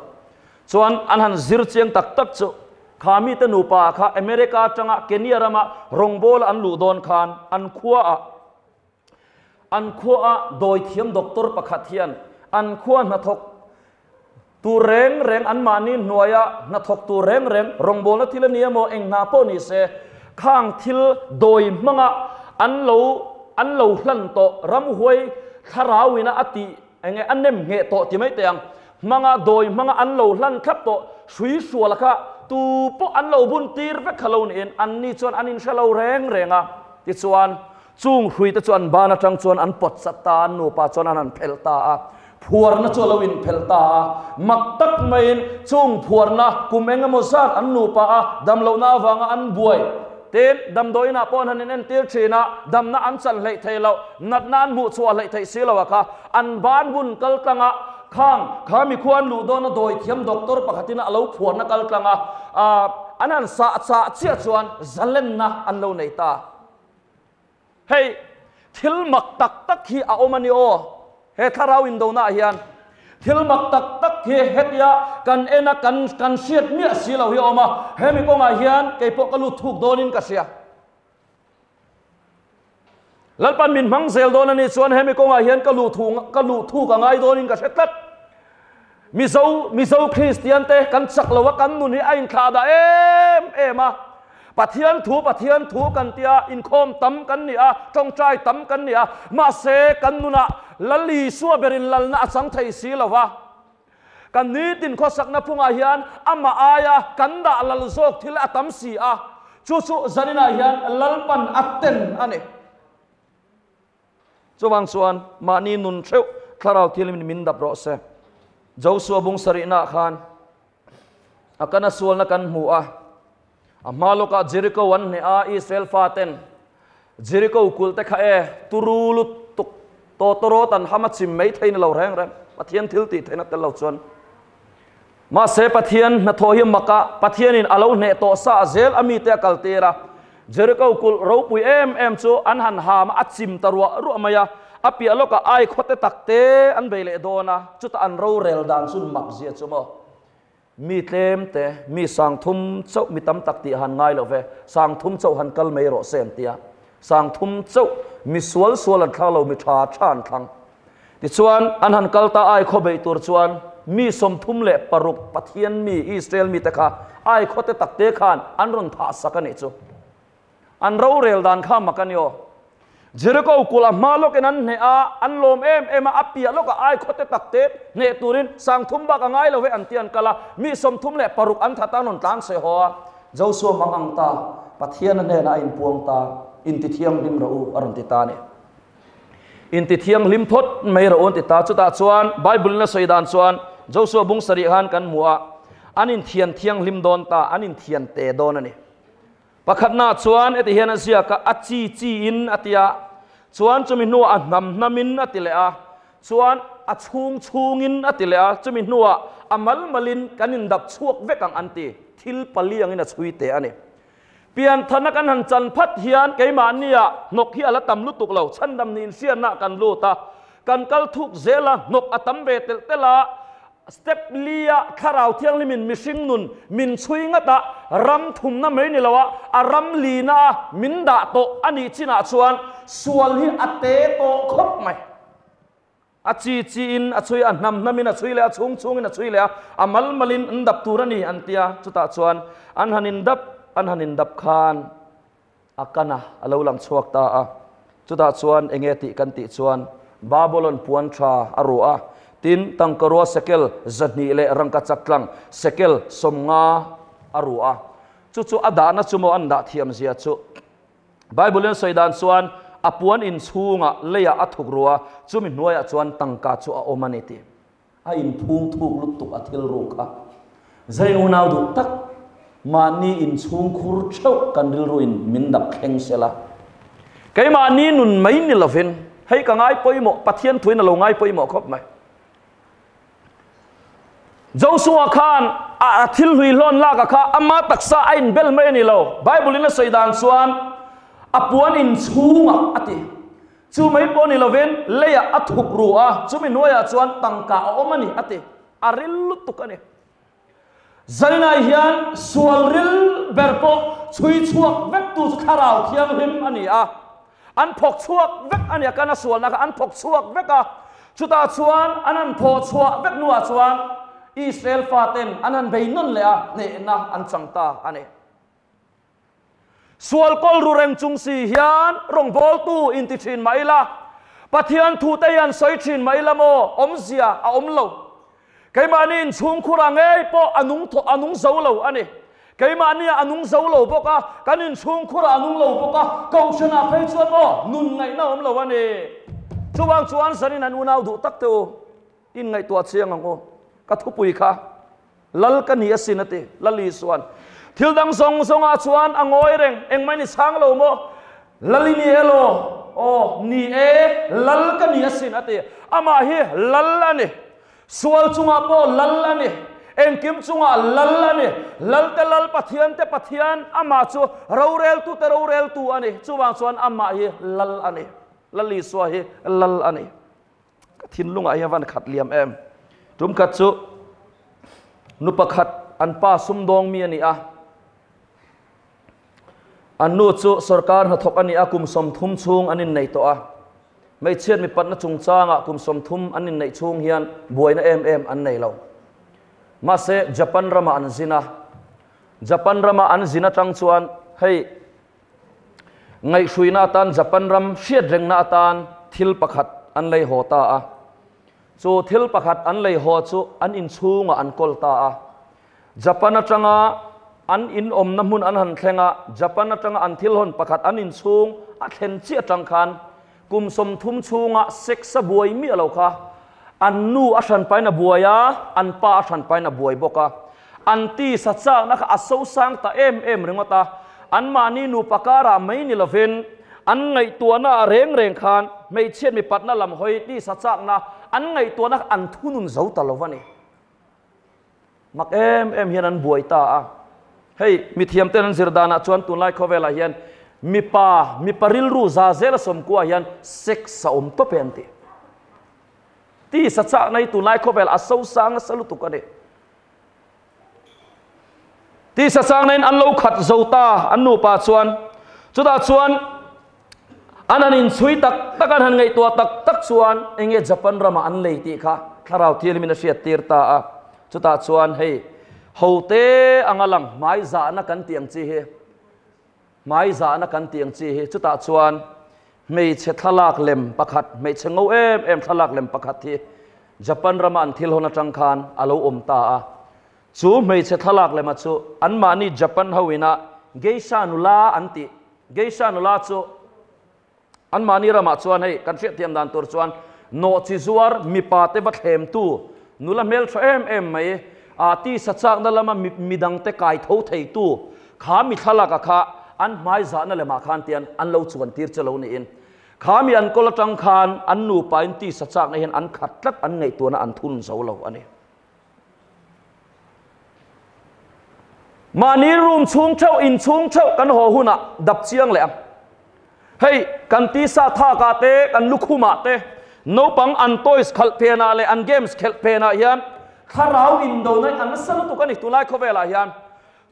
Chuan an han zir chiang tak tak chu kha mite nupa kha America atanga Kenya rama rawngbawla an luh dawn khan an khuaah, An khuaah dawithiam doctor pakhat hian an khua hnathawk tur reng reng anmahni hnuaia hnathawk tur reng reng rawngbawlna thil a ni emaw eng hna pawh ni se khang thil dawi hmanga an lo an lo hlan tawh ramhuai thlarauina a tih enge a nem ngheh tawh ti mai teh ang hmanga dawi hmanga an lo hlan thlap tawh hrui hrual kha tu pawh an lo bun tir vek kha lo niin anni chuan an inhre lo reng reng a tichuan Chung hruite chu an ban atang chuan an pawt sat ta a, an nupa chuan an han phelh ta a. Phuarna chu a lo inphelh ta a. Mak tak maiin chung phuarna kum eng emaw zat an nupa a damlohna avanga an buai. Tin, damdawiinah pawh an han inentir thin a, damna an chan hleih thei loh, natna an hmuh chhuah hleih theih si lo a kha. An ban bun kal tlang a, khang kha mikhua an luh dawna dawithiam doctor pakhatin a lo phuarna kal tlang a, an han sah chah chiah chuan zalenna an lo nei ta. Hei, thil mak tak tak hi a awm a ni aw. He thlarau indonaah hian thil mak tak tak hi hetia kan en a, kan kan hriat miah si lo hi a awm a. Hemi kawngah hian kei pawh ka lut thuk dawnin ka hria. Lalpan min hmang zel dawn a nih chuan hemi kawngah hian ka luh thu ka luh thuk a ngai dawnin ka hre tlat. Mizo Mizo Kristian te kan chak lo a, kan nun hi a inthlah dah em em a. Pathian thu Pathian thu kan tia inkhawm tam kan ni a, tawngtai tam kan ni a, mahse kan nunah Lal Isua berin lalna a chang thei si lo va. Kan nitin khawsakna phungah hian amah aia kan dah lal zawk thil a tam si a, chu chu zaninah hian Lalpan a ten a ni. Chuvang chuan mahni nun theuh thlarau thilin min dap rawh se. Josua bung sarihnaah khan a kana sualna kan hmu a, a hma lawkah Jericho an hneh a, Israel faten Jericho kulh te kha e turu lutuk tawtawrawt an ham a chim mai thei ni lo reng reng Pathian thil tih theihna tel lo chuan. Mahse Pathian hnathawh hi mak a, Pathianin a lo hneh tawh sa zel a mite a kaltir a. Jericho kulh ropui em em chu an han ham a, a chim ta ruah ruah mai a. A piah lawkah ai khawte takte an bei leh dawn a, chutah an rorel dan chu mak zia chu maw? Mi tlem te, mi sang thum chauh mi tam tak tih han ngai lo ve, sang thum chauh han kal mai rawh se an ti a. Sang thum chauh mi sual sual an thlang lo, mi tha tha an thlang. Tichuan, an han kal ta ai khaw beih tur chuan mi 36 Pathian mi Israel mite kha ai khawte takte khan an rawn thah sak a nih chu. An rorel dan kha mak a ni aw. Jericho kulh a hma lawkin an hneh a, an lawm em em a, a piah lawkah ai khawte takte hneh turin sang thum bak a ngai lo ve an ti an kal a, mi 36 an that a, an rawn tlan se haw a. Joshua mang ang ta, Pathian a hnenah a inpuang ta, Intithianghlim rawh u, a rawn ti ta a ni. Inti thianghlim phawt mai rawh u an ti ta. Chutah chuan Bible in a sawi dan chuan Joshua bung sarih khan kan hmu a, an inthian thianghlim dawn ta, an inthian te dawn a ni. Pakhatnaah chuan heti hian a ziak a, a chi chi in a ti a, chuan chumi hnuah a hnam hnam in a ti leh a, chuan a chhung chhung in a ti leh a, chumi hnuah a mal mal in kan indap chhuak vek ang an ti. Thil pali angin a chhui te a ni. Pianthana kan han chan phat hian keimahnia hnawk hi a la tam lutuk lo, chhandam niin hriatna kan lut a, kan kal thuk zel a, hnawk a tam ve telh telh a, step lia thlarau thianghlimin mihring nun min chhui ngat a, ram thumna mai ni lo a, a ram lina a min dah tawh a nih chinah chuan sual hi a te tawh khawp mai. A chi chi in a chhui a, a hnam hnam in a chhui leh a, chhung chhung in a chhui leh a, a mal mal in an dap tur a ni an tia. Chutah chuan an han in dap an han in dap khan a kan a, a lo lang chhuak ta a. Chutah chuan eng nge tih kan tih chuan Babylon puan tha a ruah a, tin tangkarua sekel 200 leh rangkachak tlang sekel 50 a ruah a. Chu chu a dahna chu maw an dah thiam zia chu. Bible in sawi dan chuan a puan in chhungah leiah a thuk ru a, chumi hnuaiah chuan tangka chu a awm a ni tih. A inphum thuk lutuk a thil ru kha. Zain unau duh tak, mahni inchhung khur theuh kan rilru in min dap thleng sela. Keimahni nun mai ni lovin, hei ka ngai pawimawh, Pathian thuin a lo ngai pawimawh khawp mai. Joshua khan a thil hlui hlawn lak a kha ama taksa a inbel mai a ni lo. Bible in a sawi dan chuan a puan inchhungah a ti. Chu mai pawh ni lovin leiah a thuk ru a, chumi hnuaiah chuan tangka a awm a ni a ti. A ril lutuk a ni. Zainai hian sual ril ber pawh chhui chhuak vek tu chu Thlarau Thianghlim a ni a. An phawk chhuak vek a ni a, kan a sualna kha an phawk chhuak vek a. Chutah chuan an han phawh chhuah vek hnuah chuan Israel faten an han bei nawn leh a, hnehna an chang ta a ni. Sual kawl ru reng chung si hian rawngbawltu inti thin mah ila, Pathian thute hi an sawi thin mah ila maw, awmzia a awm lo. Keimahni inchhungkhurah ngei pawh a nung thaw, a nung zo lo a ni. Keimahnia a nung zo lo bawk a, kan inchhungkhurah a nung lo bawk a, kohhranah phei chuan maw nun ngaihna awm lo a ni. Chuvang chuan zanin an unau duh tak te u, inngaihtuah chiang ang u. Ka thupui kha. Lal ka ni asin a ti. Lal Isuan thil dang zawng zawngah chuan a ngawi reng, engmah in i chhang lo maw? Lal i ni elaw? Aw, ni e, Lal ka ni asin a ti. Amah hi Lal a ni. Sual chungah pawh Lal a ni. Engkim chungah Lal a ni. Lalte Lal, Pathiante Pathian, amah chu roreltute roreltu a ni. Chuvang chuan amah hi Lal a ni. Lal Isua hi Lal a ni. Ka thinlungah hian van khat liam em. Tum khat chu nu pakhat an pa sumdawng mi a ni a. An nu chu sorkar hnathawk a ni a, kum 30 chhung an inneih tawh a. Hmeichhiat mipatna chungchangah kum 30 an inneih chhung hian buaina em em an nei lo. Mahse Japan ramah an zin a. Japan rama an zin atang chuan hei Ngaihhruina atan Japan ram hriatrengna atan thil pakhat an lei haw ta a. Chu thil pakhat an lei haw chu an inchhungah an kawl ta a. Japan atanga an in awmna hmun an han thleng a, Japan atanga an thil hawn pakhat an inchhung a thlen chiah atang khan kum 30 chhunga sex a buai miah lo kha an nu a hranpain a buai a, an pa a hranpain a buai bawk a. An tisa chakna kha a sosang ta em em ringawt a, anmahni nupa karah mai ni lovin an ngaihtuahna ah reng reng khan hmeichhiat mipatna lam hawi tisa chakna an ngaihtuahna kha an thunun zo ta lo a ni. Mak em em hian an buai ta a. Hei, mithiam ten an zir danah chuan tunlai khawvelah hian mipa, mipa rilru za zela 90 hian sex a awm tawp e an ti. Tisa chakna hi tunlai khawvel a sosang nasa lutuk a ni. Tisa chakna in an lo khat zo ta an nupa chuan. Chutah chuan an han inchhui tak tak an han ngaihtuah tak tak chuan enge Japan ramah an lei tih kha Thlarau Thianghlimin a hriat tir ta a. Chutah chuan hei hote anga lang hmai zahna kan tih ang chi hi hmai zahna kan tih ang chi hi chutah chuan hmeichhe thlalak lem pakhat hmeichhe ngo em em thlalak lem pakhat hi Japan rama an thil hawn atang khan a lo awm ta a. Chu hmeichhe thlalak lema chu anmahni Japan ho ina geisha nula an tih. Geisha nula chu anmahni ramah chuan hei kan hriatthiam dan tur chuan nawh chi zuar mipa te va thlemtu nula hmel tha em em mai a tisa chakna lama midang te kai tho theitu kha mi thlalak a kha an hmai zahna lemah khan tian an lo chuan tir che lo niin. Kha mi an kawl atang khan an nupa in tisa chakna hian an khat tlat an ngaihtuahna an thun zo lo a ni. Mahni room chhung theuh, in chhung theuh kan haw hunah dap chiang leh ang. Hei, kan tisa thakah te, kan lukhumah te, naupang an toys khalh phenah leh an games khelh phenah hian thlarau indona hi a nasa lutuk a ni tunlai khawvelah hian.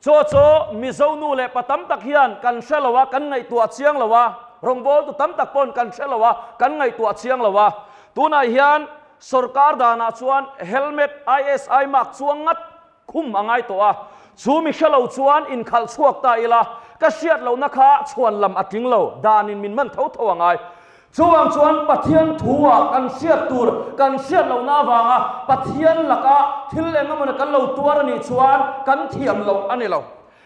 Chaw chu Mizo nu leh pa tam tak hian kan hre lo a, kan ngaihtuah chiang lo a, rawngbawltu tam tak pawhin kan hre lo a, kan ngaihtuah chiang lo a. Tunah hian. Sorkar danah chuan helmet ISI mark chuang ngat khum a ngai tawh a, chu mi hre lo chuan inkhalh chhuak ta ila, ka hriat lohna kha chhuan lam a tling lo, danin min man tho tho a ngai. Chuvang chuan Pathian thu-ah kan hriat tur kan hriat lohna avanga Pathian laka thil eng emawni kan lo tuar a nih chuan kan thiam loh a ni lo.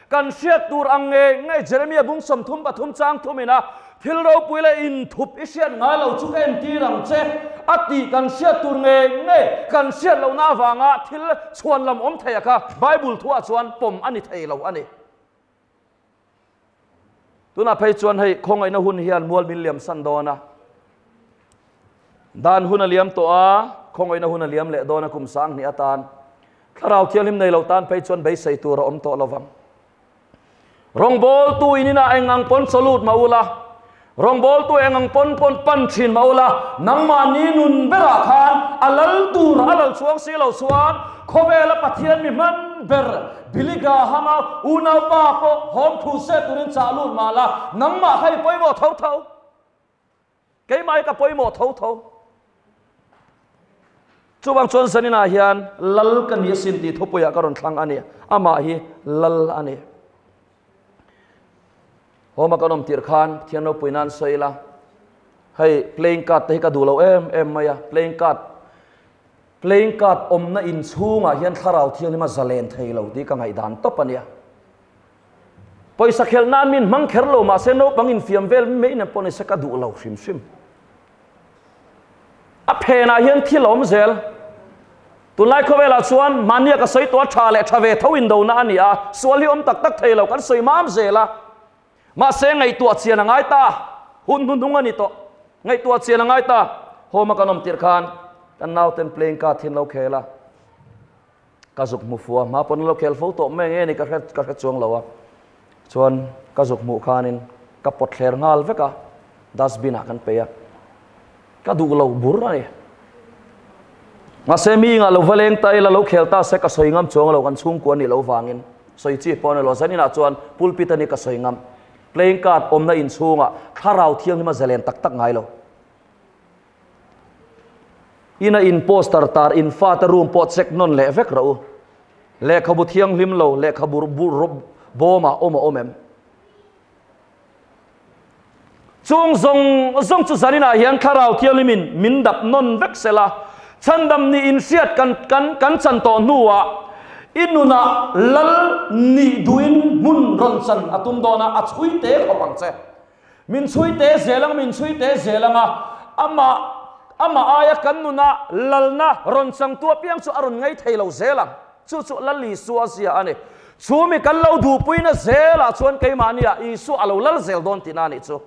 Kan hriat tur ang ngei ngei Jeremia bung 33 chang thum ina thil ropui leh inthup i hriat ngai lo chu ka entir ang che a tih kan hriat tur ngei ngei kan hriat lohna avanga thil chhuan lam awm thei a kha Bible thuah chuan pawm a ni thei lo a ni. Tunah phei chuan hei khawngaihna hun hian mual min liam san dawn a, dan hun a liam tawh a, khawngaihna hun a liam leh dawn a kum 2000 atan Thlarau Thianghlim nei lo tan phei chuan beisei tur a awm tawh lovang. Rawngbawltu in inah eng ang pawn chawlut mah ula, rawngbawltu eng ang pawn pawn pan thin mah ula, nangmahni nun berah khan a lal tur a lal chuang si lo chuan khawvela Pathian mi hman ber Billy Graham-a unaupa pawh hawm thu se turin chah lut mah la, nangmah kha i pawimawh tho tho. Keimah hi ka pawimawh tho tho. Chuvang chuan zaninah hian lal ka ni asin tih thupuiah ka rawn thlang a ni. Amah hi lal a ni. Homa kan awm tirh khan Pathian ropui nan sawi ila, hei playing card te hi ka duh lo em em mai a, playing card playing card awmna inchhungah hian thlarau thianghlim a zalen thei lo tih ka ngaihdan tawp a nia. Pawisa khelh nan min hmang kher lo mahse naupang infiam vel mai nen pawh nise ka duh lo hrim hrim. A phenah hian thil a awm zel. Tunlai khawvelah chuan mahnia ka sawi tawh a tha leh tha ve tho indona a ni a, sual hi awm tak tak thei lo kan sawi mam zel a. Mahse ngaihtuah chian a ngai ta, hun hnuhnung a ni tawh. Ngaihtuah chian a ngai ta. Home a kan awm tirh khan kan nauten playing card hi an lo khel a. Ka zuk hmu fuh a, hma pawn lo khel fo tawh mai nge ni ka hre ka hre chuang lo a. Chuan ka zuk hmuh khanin ka pawt thler nghal vek a, dustbin ah kan peih a. Ka duh lo bur a ni. Mahse mi ingah lo va leng ta ila lo khel ta se ka sawi ngam chuang lo kan chhungkua nih loh vangin sawi chi pawh a ni lo. Zaninah chuan pulpit a ni ka sawi ngam. Playing card awmna inchhungah thlarau thianghlim a zalen tak tak ngai lo. Ina in poster tar in fate room pawh check nawn leh vek rawh u. Lehkhabu thianghlim lo, lehkhabu bawmah awm a awm em? Chung zawng zawng chu zaninah hian Thlarau Thianghlimin min dap nawn vek sela, chhandam nih inhriat kan kan kan chan tawh hnuah i nunah lal nih duhin hmun rawn chan a tum dawn a, a chhui te khawp ang che. Min chhui te zel ang, min chhui te zel ang a, amah, amah aia kan nuna lalna rawn changtu apiang chu a rawn ngei thei lo zel ang. Chu chu Lal Isua zia a ni. Chu mi kan lo duhpuina zelah chuan keimahniah Isua a lo lal zel dawn tihna a nih chu.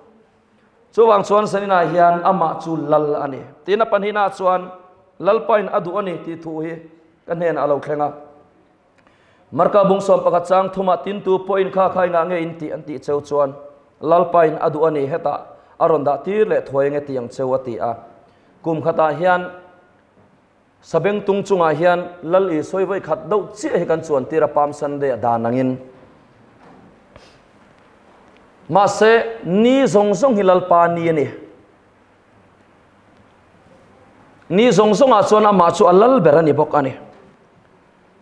Chuvang chuan zaninah hian amah chu lal a ni. Tiin a pahnihnaah chuan Lalpain a duh a ni tih thu hi ka hnenah a lo thleng a. Marka bung 11 chang thumah tintu pawhin kha kha engah nge in tih an tih cheu chuan Lalpain a duh a ni hetah a rawn dah tir leh thuai nge tih ang cheu a ti a. Kum khatah hian Sabengtung chungah hian Lal Isua vawi khat deuh chiah hi kan chuan tir a Palm Sunday a dan angin. Mahse ni zawng zawng hi Lalpa ni a ni. Ni zawng zawngah chuan amah chu a lal ber a ni bawk a ni.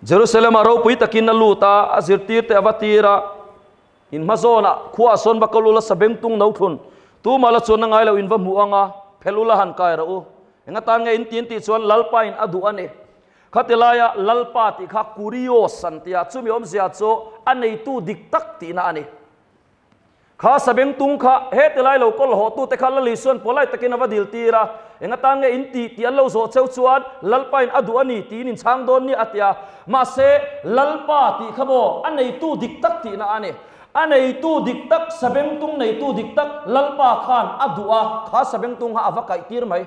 Jerusalem a ropui takin a lut a, a zirtir te a va tir a, in hma zawnah khua a sawn va kal ula sabengtung no thlun, tumah la chuan a ngai lo in va hmuh ang a, phel ula han kai rawh u. Eng atan nge in ti in tih chuan Lalpa in a duh a ni. Khati laia Lalpa tih kha Kurios an ti a, chumi awmzia chu a neitu dik tak tihna a ni. Kha sabengtung kha he tilai lo kawl haw tute kha Lal Isuan polite takin a va dil tir a, eng atan nge in tih tih an lo zawh cheu chuan Lalpa in a duh a ni tiin in chhang dawn nia a ti a. Mahse, Lalpa tih kha maw a neitu dik tak tihna a ni. A neitu dik tak, sabengtung neitu dik tak Lalpa khan a duh a, kha sabengtung kha a va kaih tir mai.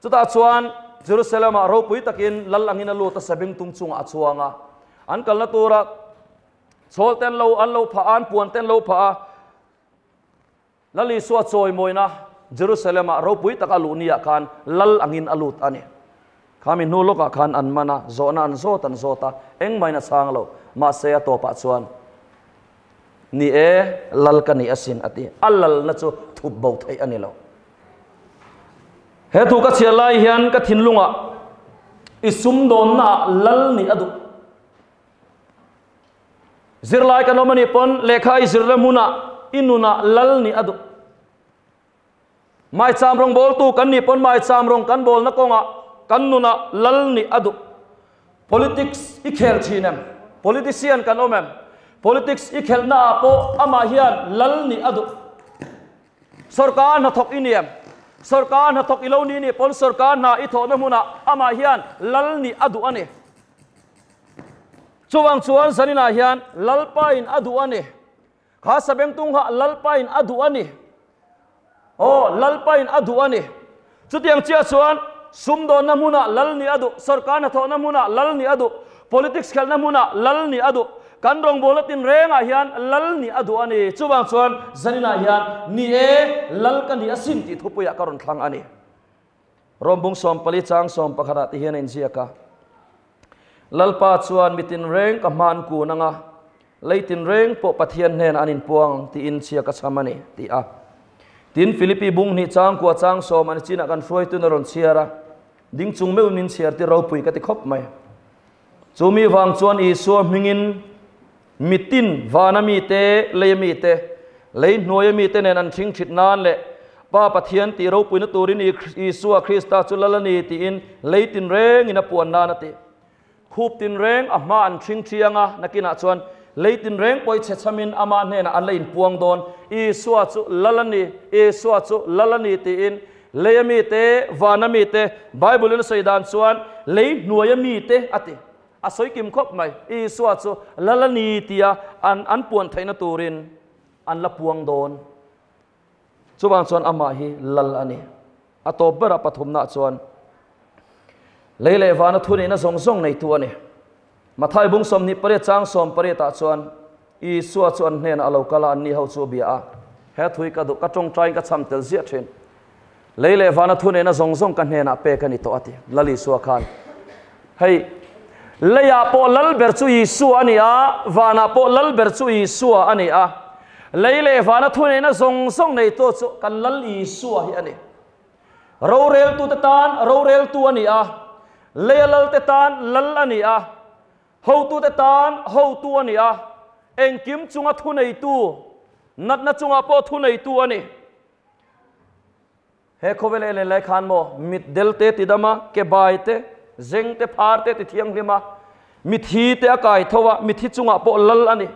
Chutah chuan Jerusalem-ah ropui takin Lal angin a lut a, sabengtung chungah a chuang a. An kalna tura Chhawl te an lo an lo phah a, an puan te an lo phah a. Lal Isua chawimawina Jerusalem-ah ropui taka luh niah khan lal angin a lut a ni. Khami hnu lawkah khan an man a, zawhna an zawt an zawt a, engmahin a chhang lo. Mahse a tawpah chuan, Ni e, lal ka ni asin a ti. A lalna chu thup bo theih a ni lo. He thu ka chhiar lai hian ka thinlungah. I sumdawnnaah lal nih a duh. Zirlai kan awm a nih pawn lehkha i zirna hmunah i nunah lal nih a duh. Maicham rawng bawltu kan nih pawn maicham rawng kan bawlna kawngah kan nunah lal nih a duh. Politics i khel thin em? Politician kan awm em? Politics i khelhnaah pawh amah hian lal nih a duh. Sorkar hnathawk i ni em? Sorkar hnathawk i lo ni nih pawn sorkar hna i thawhna hmunah amah hian lal nih a duh a ni. Chuvang chuan zaninah hian Lalpain a duh a ni. Kha sabengtung kha Lalpain a duh a ni. Aw, Lalpain a duh a ni. Chutiang chiah chuan sumdawnna hmunah lal nih a duh, sorkar hnathawhna hmunah lal nih a duh, politics khelhna hmunah lal nih a duh, kan rawngbawlna tinrengah hian lal nih a duh a ni. Chuvang chuan zaninah hian ni e, lal ka ni asin tih thupuiah ka rawn thlang a ni. Rawmbung 14 chang 11 ah ti hian a inziak a. Lalpa chuan mi tinreng ka hman kun anga, lei tinreng pawh Pathian hnenah an inpuang ang tiin chhia ka chham a ni, ti a. Tin, Filipi bung hnih chang kua chang sawm an chinah kan hruaitun a rawn chhiar a, ding chung meuhin min chhiar ti ropui ka ti khawp mai. Chu mi vang chuan Isua hmingin mitin vana mite, leia mite, lei hnuaia mite nen an thing thit nan leh Pa Pathian tih ropuina turin Isua Krista chu lal a ni tiin lei tinrengin a puan nan a ti. Khup tinreng a hma an thing thiang a, nakinah chuan lei tinreng pawh i chhe chhamin ama hnenah an la inpuang dawn. Isua chu lal a ni, Isua chu lal a ni tiin leia mite, vana mite, Bible-in a sawi dan chuan lei hnuaia mite a ti. A sawi kim khawp mai. Isua chu lal a ni tia an an puan theihna turin an la puang dawn. Chuvang chuan amah hi lal a ni. A tawp berah pathumnaah chuan lei leh vana thuneihna zawng zawng neitu a ni. Mathai bung 28 chang 18 ah chuan Isua chu an hnenah a lo kal a, anni ho chu a bia a. He thui ka duh, ka tawngtaiin ka cham tel ziah thin. Lei leh vana thuneihna zawng zawng ka hnenah pek a ni tawh a ti. Lal Isua khan hei leiah pawh lal ber chu Isua a ni a, vanah pawh lal ber chu Isua a ni a. Lei leh vana thuneihna zawng zawng neitu chu kan Lal Isua hi a ni. Roreltute tan roreltu a ni a, leia lalte tan lal a ni a, hotute tan hotu a ni a, engkim chunga thuneitu, natna chungah pawh thuneitu a ni. He khawvel en lai khan maw mit del te ti dam a, ke bai te, zeng te, phar te ti thianghlim a, mithi te a kai tho a, mithi chungah pawh lal a ni.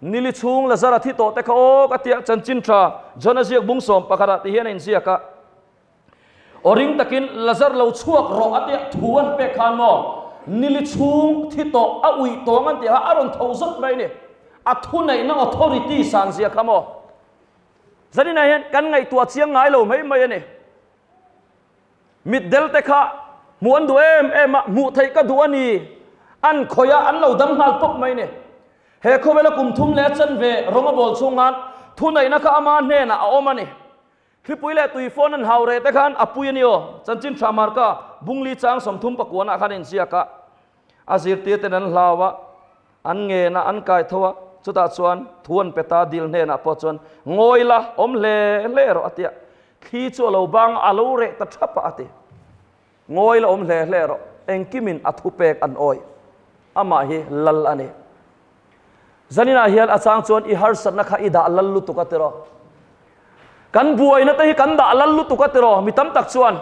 Nili chhung Lazara thi tawh te kha aw ka tia chanchin tha John a ziak bung 11 ah ti hian a inziak a. Aw ring takin Lazar lo chhuak rawh a tia thu an pek khan maw nili chhung thi tawh a uih tawng an tih kha a rawn tho zawt mai a ni. A thuneihna authority san zia kha maw. Zaninah hian kan ngaihtuah chiang ngai lo mai mai a ni. Mitdel te kha hmuh an duh em em a, hmuh theih ka duh a ni. An khawih a, an lo dam nghal pawp mai a ni. He khawvela kum thum leh a chanve rawng a bawl chhung khan thuneihna kha ama hnenah a awm a ni. Thlipui leh tuifawn an hau reh te khan a pui a ni aw. Chanchin tha Marka bungli chang 39 ah khan a inziak a. A zirtir ten an hlau a, an ngen a, an kai tho a, chutah chuan thu an pe ta, dil hnenah pawh chuan ngawi la, awm hle hle rawh a ti a, thli chu a lo bang a, a lo reh ta thap a a ti. Ngawi la, awm hle hle rawh, engkimin a thupek an awih, amah hi lal a ni. Zaninah hian a chang chuan i harsatna kha i dah lal lutuk a tiraw. Kan buaina te hi kan dah lal lutuk a tiraw, mi tam tak chuan.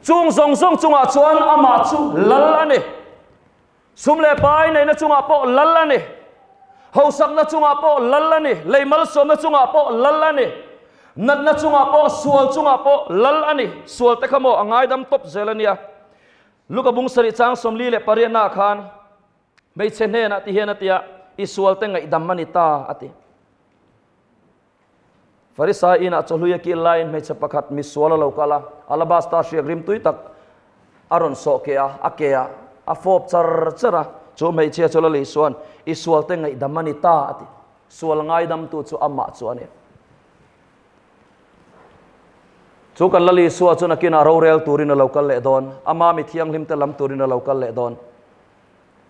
Chung zawng zawng chungah chuan amah chu lal a ni. Sum leh pai neihna chungah pawh lal a ni. Hausakna chungah pawh lal a ni. Lei malsawmna chungah pawh lal a ni. Natna chungah pawh, sual chungah pawh lal a ni. Sual te kha maw a ngaidam tawp zel a nia. Luka bung sarih chang 48 naah khan Hmeichhe hnenah ti hian a ti a, I sualte ngaihdam a ni ta, a ti. Farisai inah chawhlui a kil laiin hmeichhe pakhat misual a lo kal a, alabasta hriak rimtui tak a rawn sawh keh a, a ke ah a fawp char char a, chu hmeichhia chu la lei suan, I sualte ngaihdam a ni ta, a ti. Sual ngaidamtu chu amah chu a ni. Chu kan Lal Isua chu nakinah rorel turin a lo kal leh dawn, ama mi thianghlimte lam turin a lo kal leh dawn.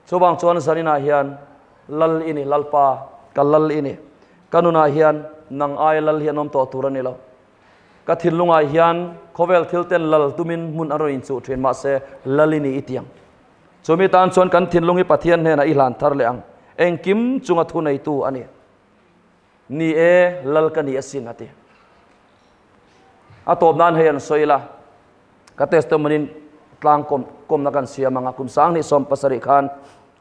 Chuvang chuan zaninah hian Lal i ni, Lalpa, ka Lal i ni. Ka nunah hian nang aia Lal hi an awm tawh tur a ni lo. Ka thinlungah hian khawvel thil ten lal tumin hmun a rawn inchuh thin mahse lal i ni i tiang. Chumi tan chuan kan thinlung hi Pathian hnenah i hlan thar leh ang. Engkim chunga thu neitu a ni. Ni e, lal ka ni asin a ti. A tawp nan hei an sawi la, ka testimony tlang kawm kawmna kan siam anga kum 2017 khan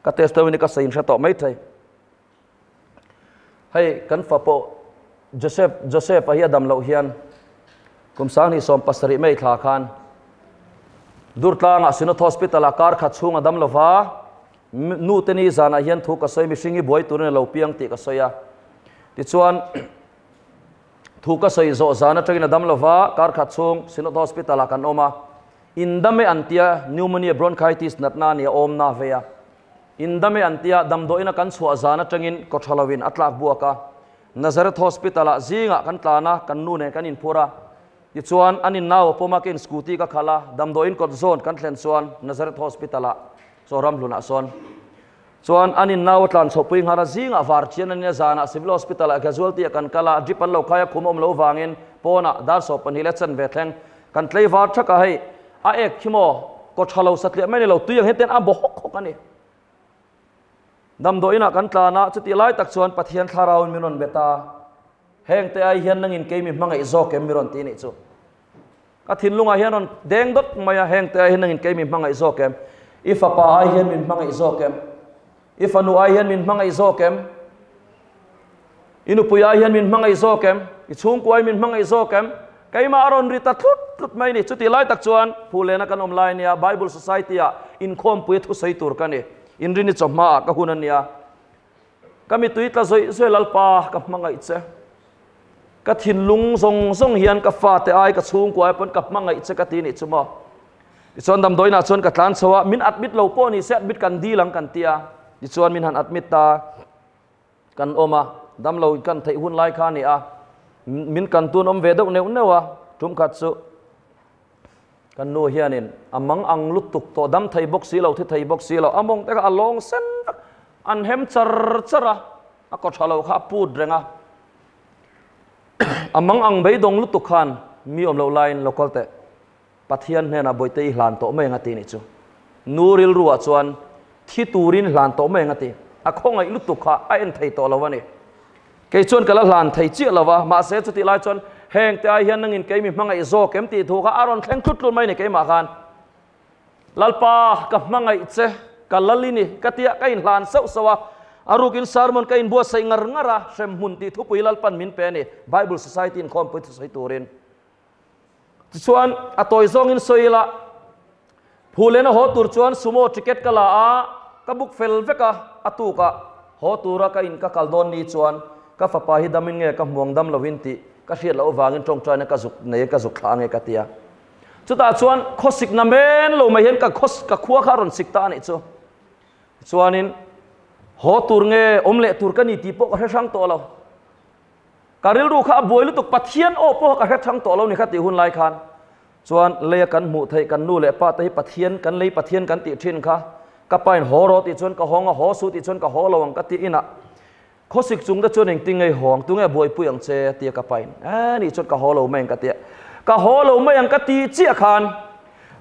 ka testimony ka sawi in hre tawh mai thei. Hei kan fa pawh Joseph Joseph a hi a dam loh hian kum 2017 mai thla khan Durtlangah Synod Hospital ah kar khat chhung a dam lova nu te ni zanah hian thu ka sawi mihring hi buai turin a lo piang tih ka sawi a. Tichuan thu ka sawi zawh zan atangin a dam lova kar khat chhung Synod Hospital ah kan awm a. Indame an tia pneumonia bronchitis natna a ni a awm na vei a. Indame an tia damdawiina kan chhuah zan atangin kawthalo in a tlak buak a. Nazareth Hospital ah zingah kan tlan a, kan nu nen kan inphur a. Tichuan, an in nau a pawm a, ka in scooty ka khalh a, damdawiin kawt zawn kan thlen chuan Nazareth Hospital ah chaw ramhlunah sawn chuan an in nau a tlan chhohpui nghal a, zingah var chian an in a, zanah Civil Hospital ah casualty ah kan kal a, drip an lo khai a, khum a awm lo vangin pawnah dar 12 leh chanve thleng kan tlei var thak a, hei a ek khi maw kawthalo satliah mai ni lo, tui ang hian ten a baw hawk hawk a ni. Damdawiin ah kan tlan a, chutih lai tak chuan Pathian thlarauin min rawn bet a, heng te ai hian nangin kei mi hmangaih zawk em mi rawn ti nih chu. Ka thinlungah hian rawn deng dawt mai a, heng te ai hian nangin kei mi hmangaih zawk em? I fapa ai hian min hmangaih zawk em? I fanu ai hian min hmangaih zawk em? I nupui ai hian min hmangaih zawk em? I chhungkua ai min hmangaih zawk em? Keimah a rawn ri ta tlut tlut mai ni. Chutih lai tak chuan Phulena kan awm lai ania, Bible Society-ah inkhawmpui a thusawi tur ka ni. Inrini chawhmaah ka hun a nia. Ka mitui tla zawih zawih Lalpa ka hmangaih che. Ka thinlung zawng zawng hian ka fate ai ka chhungkua ai pawn ka hmangaih che ka ti nih chu maw. Tichuan damdawiinah chuan ka tlan chho a, min admit lo pawh ni se admit kan dil ang kan ti a. Tichuan min han admit ta. Kan awm a, damlo kan theih hun lai kha a ni a, min kan tun awm ve deuh neuh neuh a, tum khat chu kan nu hianin a mang ang lutuk tawh dam thei bawk si lo, thi thei bawk si lo, a mawng te kha a lawng sen vek, an hem char char a, a kaw tha lo kha a put reng a, a mang ang beidawng lutuk khan mi awm loh laiin lo kal teh. Pathian hnenah bawihte i hlan tawh mai ang a ti nih chu. Nu rilruah chuan thi turin hlan tawh mai ang a ti. A khawngaih lutuk kha a en thei tawh lo a ni. Kei chuan ka la hlan thei chiah lo a, mahse chutih lai chuan heng te ai hian nangin kei mi hmangaih zawk em tih thu kha a rawn thleng tlut tlut mai ni keimah khan. Lalpa ka hmangaih che, ka lal i ni ka tia ka inhlan sauh sauh a, a rukin sermon ka inbuatsaih ngar ngar a, hremhmun tih thupui Lalpan min pe a ni, Bible Society inkhawmpui thusawi turin. Tichuan, a tawi zawngin sawi ila, Phulen a haw tur chuan sumo ticket ka la a, ka book fel vek a, a tukah haw tura ka in ka kal dawn ni chuan ka fapa hi damin nge ka hmuang dam lovin tih ka hriat loh avangin tawngtaina ka zuk nei ka zuk thlah ange ka ti a. Chutah chuan khawsik na men lo mai hian ka khaw ka khua kha a rawn sik ta a nih chu. Tichuanin haw tur nge awm leh tur ka ni tih pawh ka hre hrang tawh lo. Ka rilru kha a buai lutuk, Pathian aw pawh ka hre thang tawh lo ni kha tih hun lai khan chuan leia kan hmuh theih kan nu leh pa te hi Pathian kan lei Pathian kan tih thin kha ka pa in haw rawh tih chuan ka hawng a, haw suh tih chuan ka haw lo ang ka tih inah khawsik chung te chuan engtin nge i haw ang, tunge buaipui ang che a tia ka pa in eh nih chuan ka haw lo mai ang ka tia ka haw lo mai ang ka ti chiah khan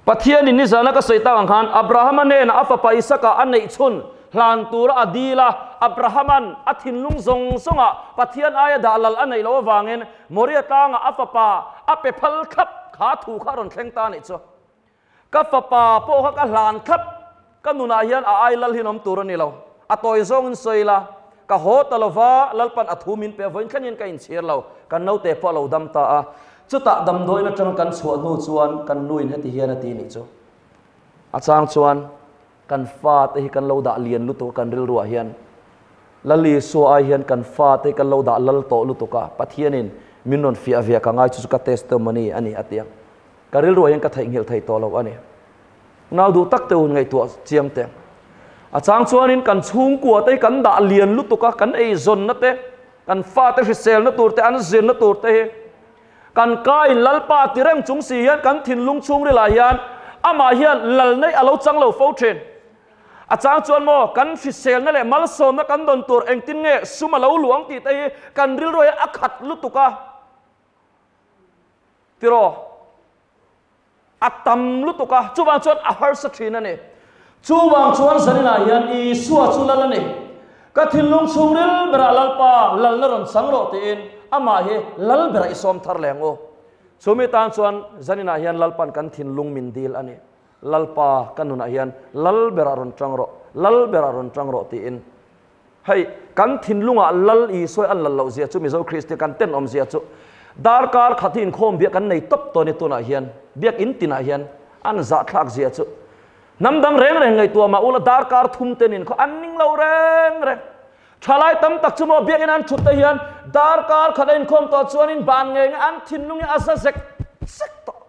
Pathianin nizana ka sawi tak ang khan Abrahama hnenah a fapa Isaka a neih chhun hlan tura a dil a, Abrahaman a thinlung zawng zawngah Pathian aia dah lal a neih loh avangin Moria tlangah a fapa a pe phal thlap kha thu kha a rawn thleng ta a nih chu. Ka fapa pawh kha ka hlan thlap, ka nunah hian a ai lal hin awm tur a ni lo. A tawi zawngin sawi ila, ka haw ta lova, Lalpan a thu min pe vawiin thlengin ka inchhir lo, kan naute pawh a lo dam ta a. Chutah damdawiin atanga kan chhuah hnu chuan kan nuin heti hian a ti nih chu. A chang chuan kan fate hi kan lo dah lian lutuk a kan rilruah hian. Lal Isua ai hian kan fate hi kan lo dah lal tawh lutuk a, Pathianin min rawn fiah ve ka ngai chu chu ka testimony a ni a ti a. Ka rilruah hian ka theihnghilh thei tawh lo a ni. Nau duh tak te hun ngaihtuah chiang te. A chang chuanin kan chhungkua te hi kan dah lian lutuk a, kan eizawnna te, kan fate hriselna tur te, an zirna tur te hi kan ka in Lalpa ti reng chung si hian kan thinlung chhungrilah hian amah hian lal neih a lo chang lo fo thin. A chang chuan maw kan hriselna leh malsawmna kan dawn tur engtin nge sum a lo luang tih te hi kan rilruah hian a khat lutuk a. Tiraw? A tam lutuk a, chuvang chuan a harsa thin a ni. Chuvang chuan zaninah hian Isua chu lal a ni. Ka thinlung chhungril berah Lalpa lalna rawn chang rawh tiin amah hi lal berah i sawm thar leh ang u. Chumi tan chuan zaninah hian Lalpan kan thinlung min dil a ni. Lalpa ka nunah hian lal berah rawn tang rawh, lal berah rawn tang rawh tiin. Hei, kan thinlungah Lal Isua an lal loh zia chu Mizo Kristian kan tenawm zia chu darkar khat hi inkhawm biak kan nei tawp tawh a ni tunah hian biak in tinah hian an zahthlak zia chu hnam dang reng reng ngaihtuah mah ula darkar thum ten inkhawm an ning lo reng reng. Thalai tam tak chu maw biakin an thut te hian darkar khat a inkhawm tawh chuanin ban ngei ngei an thinlung hi a za zek zek tawh.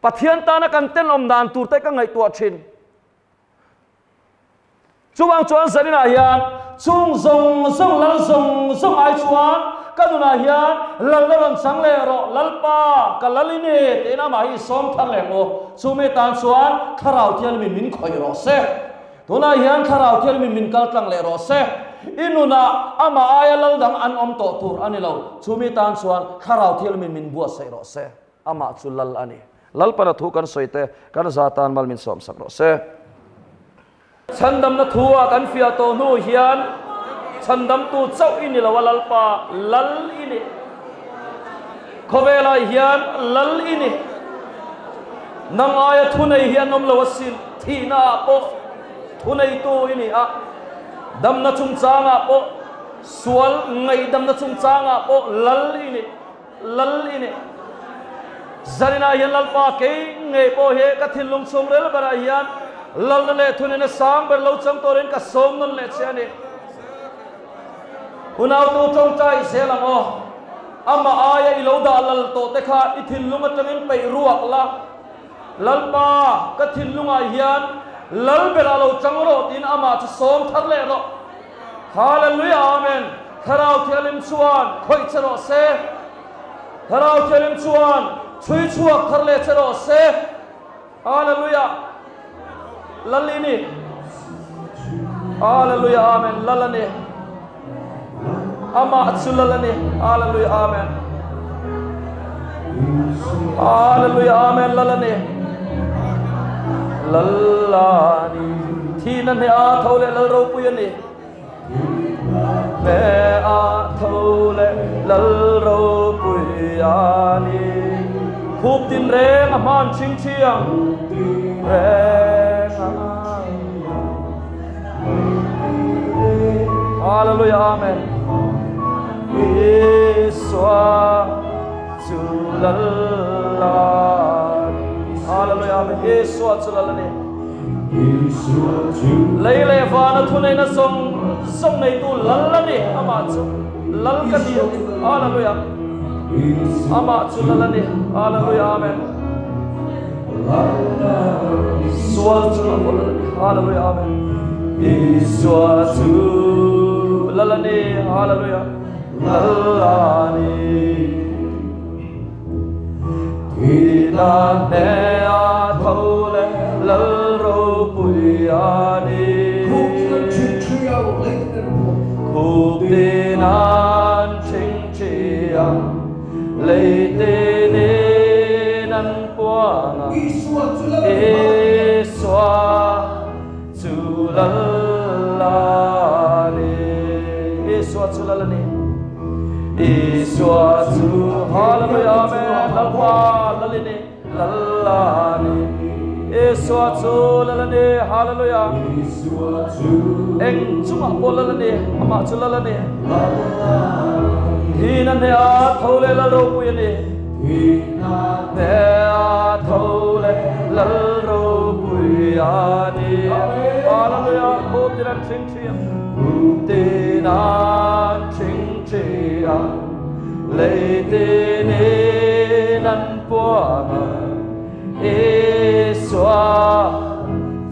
Pathian tana kan tenawm dan tur te ka ngaihtuah thin. Chuvang chuan zaninah hian chung zawng zawng lal zawng zawng ai chuan ka nunah hian lalna rawn chang leh rawh, Lalpa, ka lal i ni tiin amah hi i sawm thar leh maw? Chumi tan chuan Thlarau Thianghlimin min khawih rawh se. Tunah hian Thlarau Thianghlimin min kal tlang leh rawh se. I nunah amah aia lal dang an awm tawh tur a ni lo. Chumi tan chuan Thlarau Thianghlimin min buatsaih rawh se. Amah chu lal a ni. Lalpana thu kan sawi te, kan za tan mal min sawm sak rawh se. Chhandamna thu ah kan fiah tawh hnu hian chhandamtu chauh i ni lo a Lalpa, lal i ni. Khawvelah hian lal i ni. Nang aia thu nei hi an awm lo asin, thihna ah pawh thu neitu i ni a, damna chungchangah pawh, sual ngaihdamna chungchangah pawh lal i ni. Lal i ni. Zaninah hian Lalpa kei ngei pawh hi ka thinlung chhungril berah hian Lalna leh thunena sang ber lo chang turin ka sawm nawn leh che a ni. Unautu tawngtai zel ang aw. Amah aia i lo dah lal tawh te kha i thinlung atangin peih ruak la. Lalpa, ka thinlungah hian Lal berah lo chang rawh tiin amah chu sawm thar leh rawh. Hallelujah Amen Thlarau Thianghlim chuan khawih che rawh se Thlarau Thianghlim chuan chhui chhuak thar leh che rawh se Hallelujah Lal i ni Hallelujah Amen Lal a ni Amah chu Lal a ni Hallelujah Amen Hallelujah Amen Lal a ni Lal a ni Thihna hne a tho leh lal ropui a ni. Hne a tho leh lal ropui a ni. Khup tin reng a hman ching chiang reng a. Hallelujah Amen. Isua chu lal a ni. Hallelujah Amen. Isua chu lal a ni. Lei leh vana thuneihna zawng zawng neitu lal a ni, amah chu lal ka ni a ti. Hallelujah. Amah chu lal a ni. Hallelujah. Amen. Sual chu a lal a ni. Hallelujah. Amen. Isua chu lal a ni. Hallelujah. Lal a ni. Thihna hnehah tho leh lal ropui a ni. Khup tin an thingthi a, lei tinin an puang a. Isua chu lal a ni. Isua chu lal a ni. Isua chu Hallelujah Amen Lalpa lalini lalani Isua chu lalani Hallelujah Eng chungah pawh lalani amah chu lalani Thihna hnehah tho leh lal ropui a ni Thihna hnehah tho leh lal ropui a ni Hallelujah Khup tin an thing thiam Khup tin an thing thiam Lei tinin an puang a Isua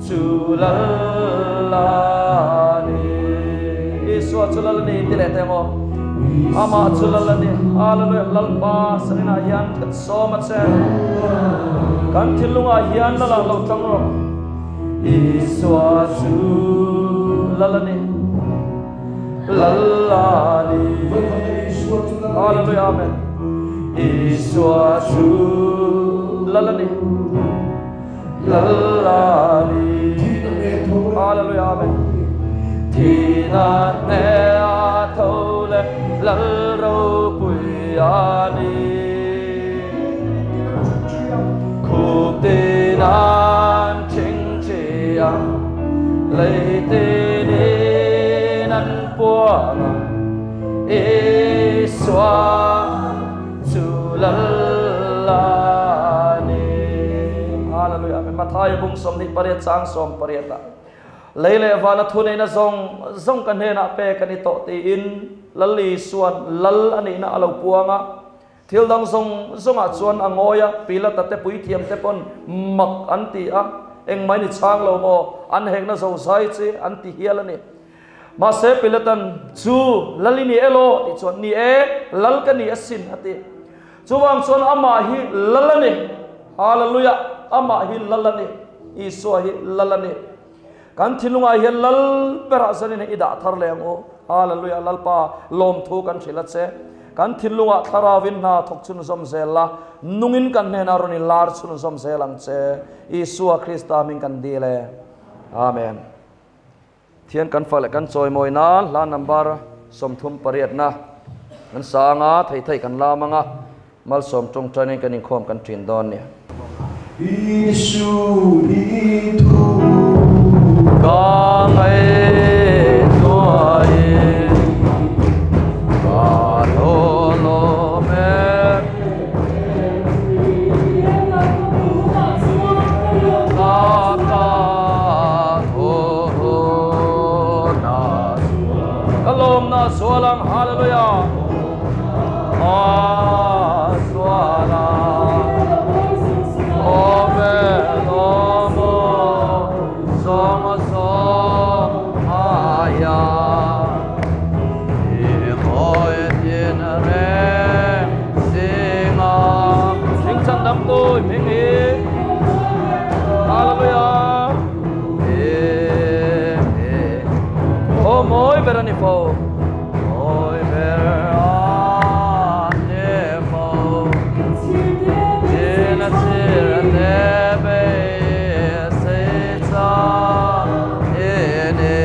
chu lal a ni Isua chu lal a ni ti leh teh maw Amah chu lal a ni Hallelujah Lalpa saninah hian kan sawm a che Kan thinlungah hian lal ah lo tang rawh Isua chu lal a ni Lal a ni Hallelujah Amen. Isua chu Lal a ni, Lal a ni. Hallelujah, Amen. Thihna hneh a tho leh Lal ropui a ni. Khup tin an thingthi a, lei tinin an puang a, Isua chu Lal a ni. Hallelujah. Amen. Mathaia bung 28 chang 18 ah Lei leh vana thuneihna zawng zawng ka hnenah pek a ni tawh tiin Lal Isua'n Lal a nihna a lo puang a. Thil dang zawng zawngah chuan a ngawi a, Pilata te puithiam te pawn mak an ti a, engmah in i chhang lo maw, an hekna zo zai chi an ti hial a ni. Mahse Pilatan, Chu, Lal i ni e law? tih chuan, Ni e, Lal ka ni asin, a ti. Chuvang chuan amah hi Lal a ni. Hallelujah! Amah hi Lal a ni. Isua hi Lal a ni. Kan thinlungah hian Lal berah zanin hi i dah thar leh ang u. Hallelujah! Lalpa lawmthu kan hrilh a che. Kan thinlungah thlarauin hna thawk chhunzawm zel la, nungin kan hnenah rawn in lar chhunzawm zel ang che. Isua Krista hming kan dil e. Amen. Thian kan fak leh kan chawimawi nan hla number 38 na kan sa anga thei thei kan lam anga malsawm tawngtainin kan inkhawm kan ṭin dawn nia. Isu i thu. Ka ngaihtuahin ka hlawhlawm e. Ka lawmna sual ang Hallelujah a sual ang Amen awm aw zawng a zawng aia I mawi tin reng zinga Hming chan dam tu i hming hi Hallelujah I hming Aw mawi ber a ni fo Mawi ber a ni fo Chin a chir a te bei sei cha i ni.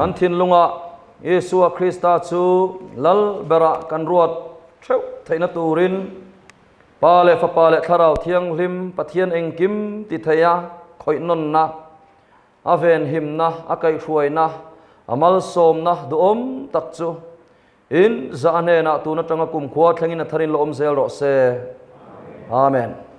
Kan thinlungah Isua Krista chu Lal berah kan ruat theuh theihna turin Pa leh Fapa leh Thlarau Thianghlim Pathian engkim ti thei a, khawihnawnna, a venhimna, a kaihhruaina, a malsawmna duhawm tak chu in zah hnenah tun atanga kumkhua thlengin a tharin la awm zel rawh se. Amen.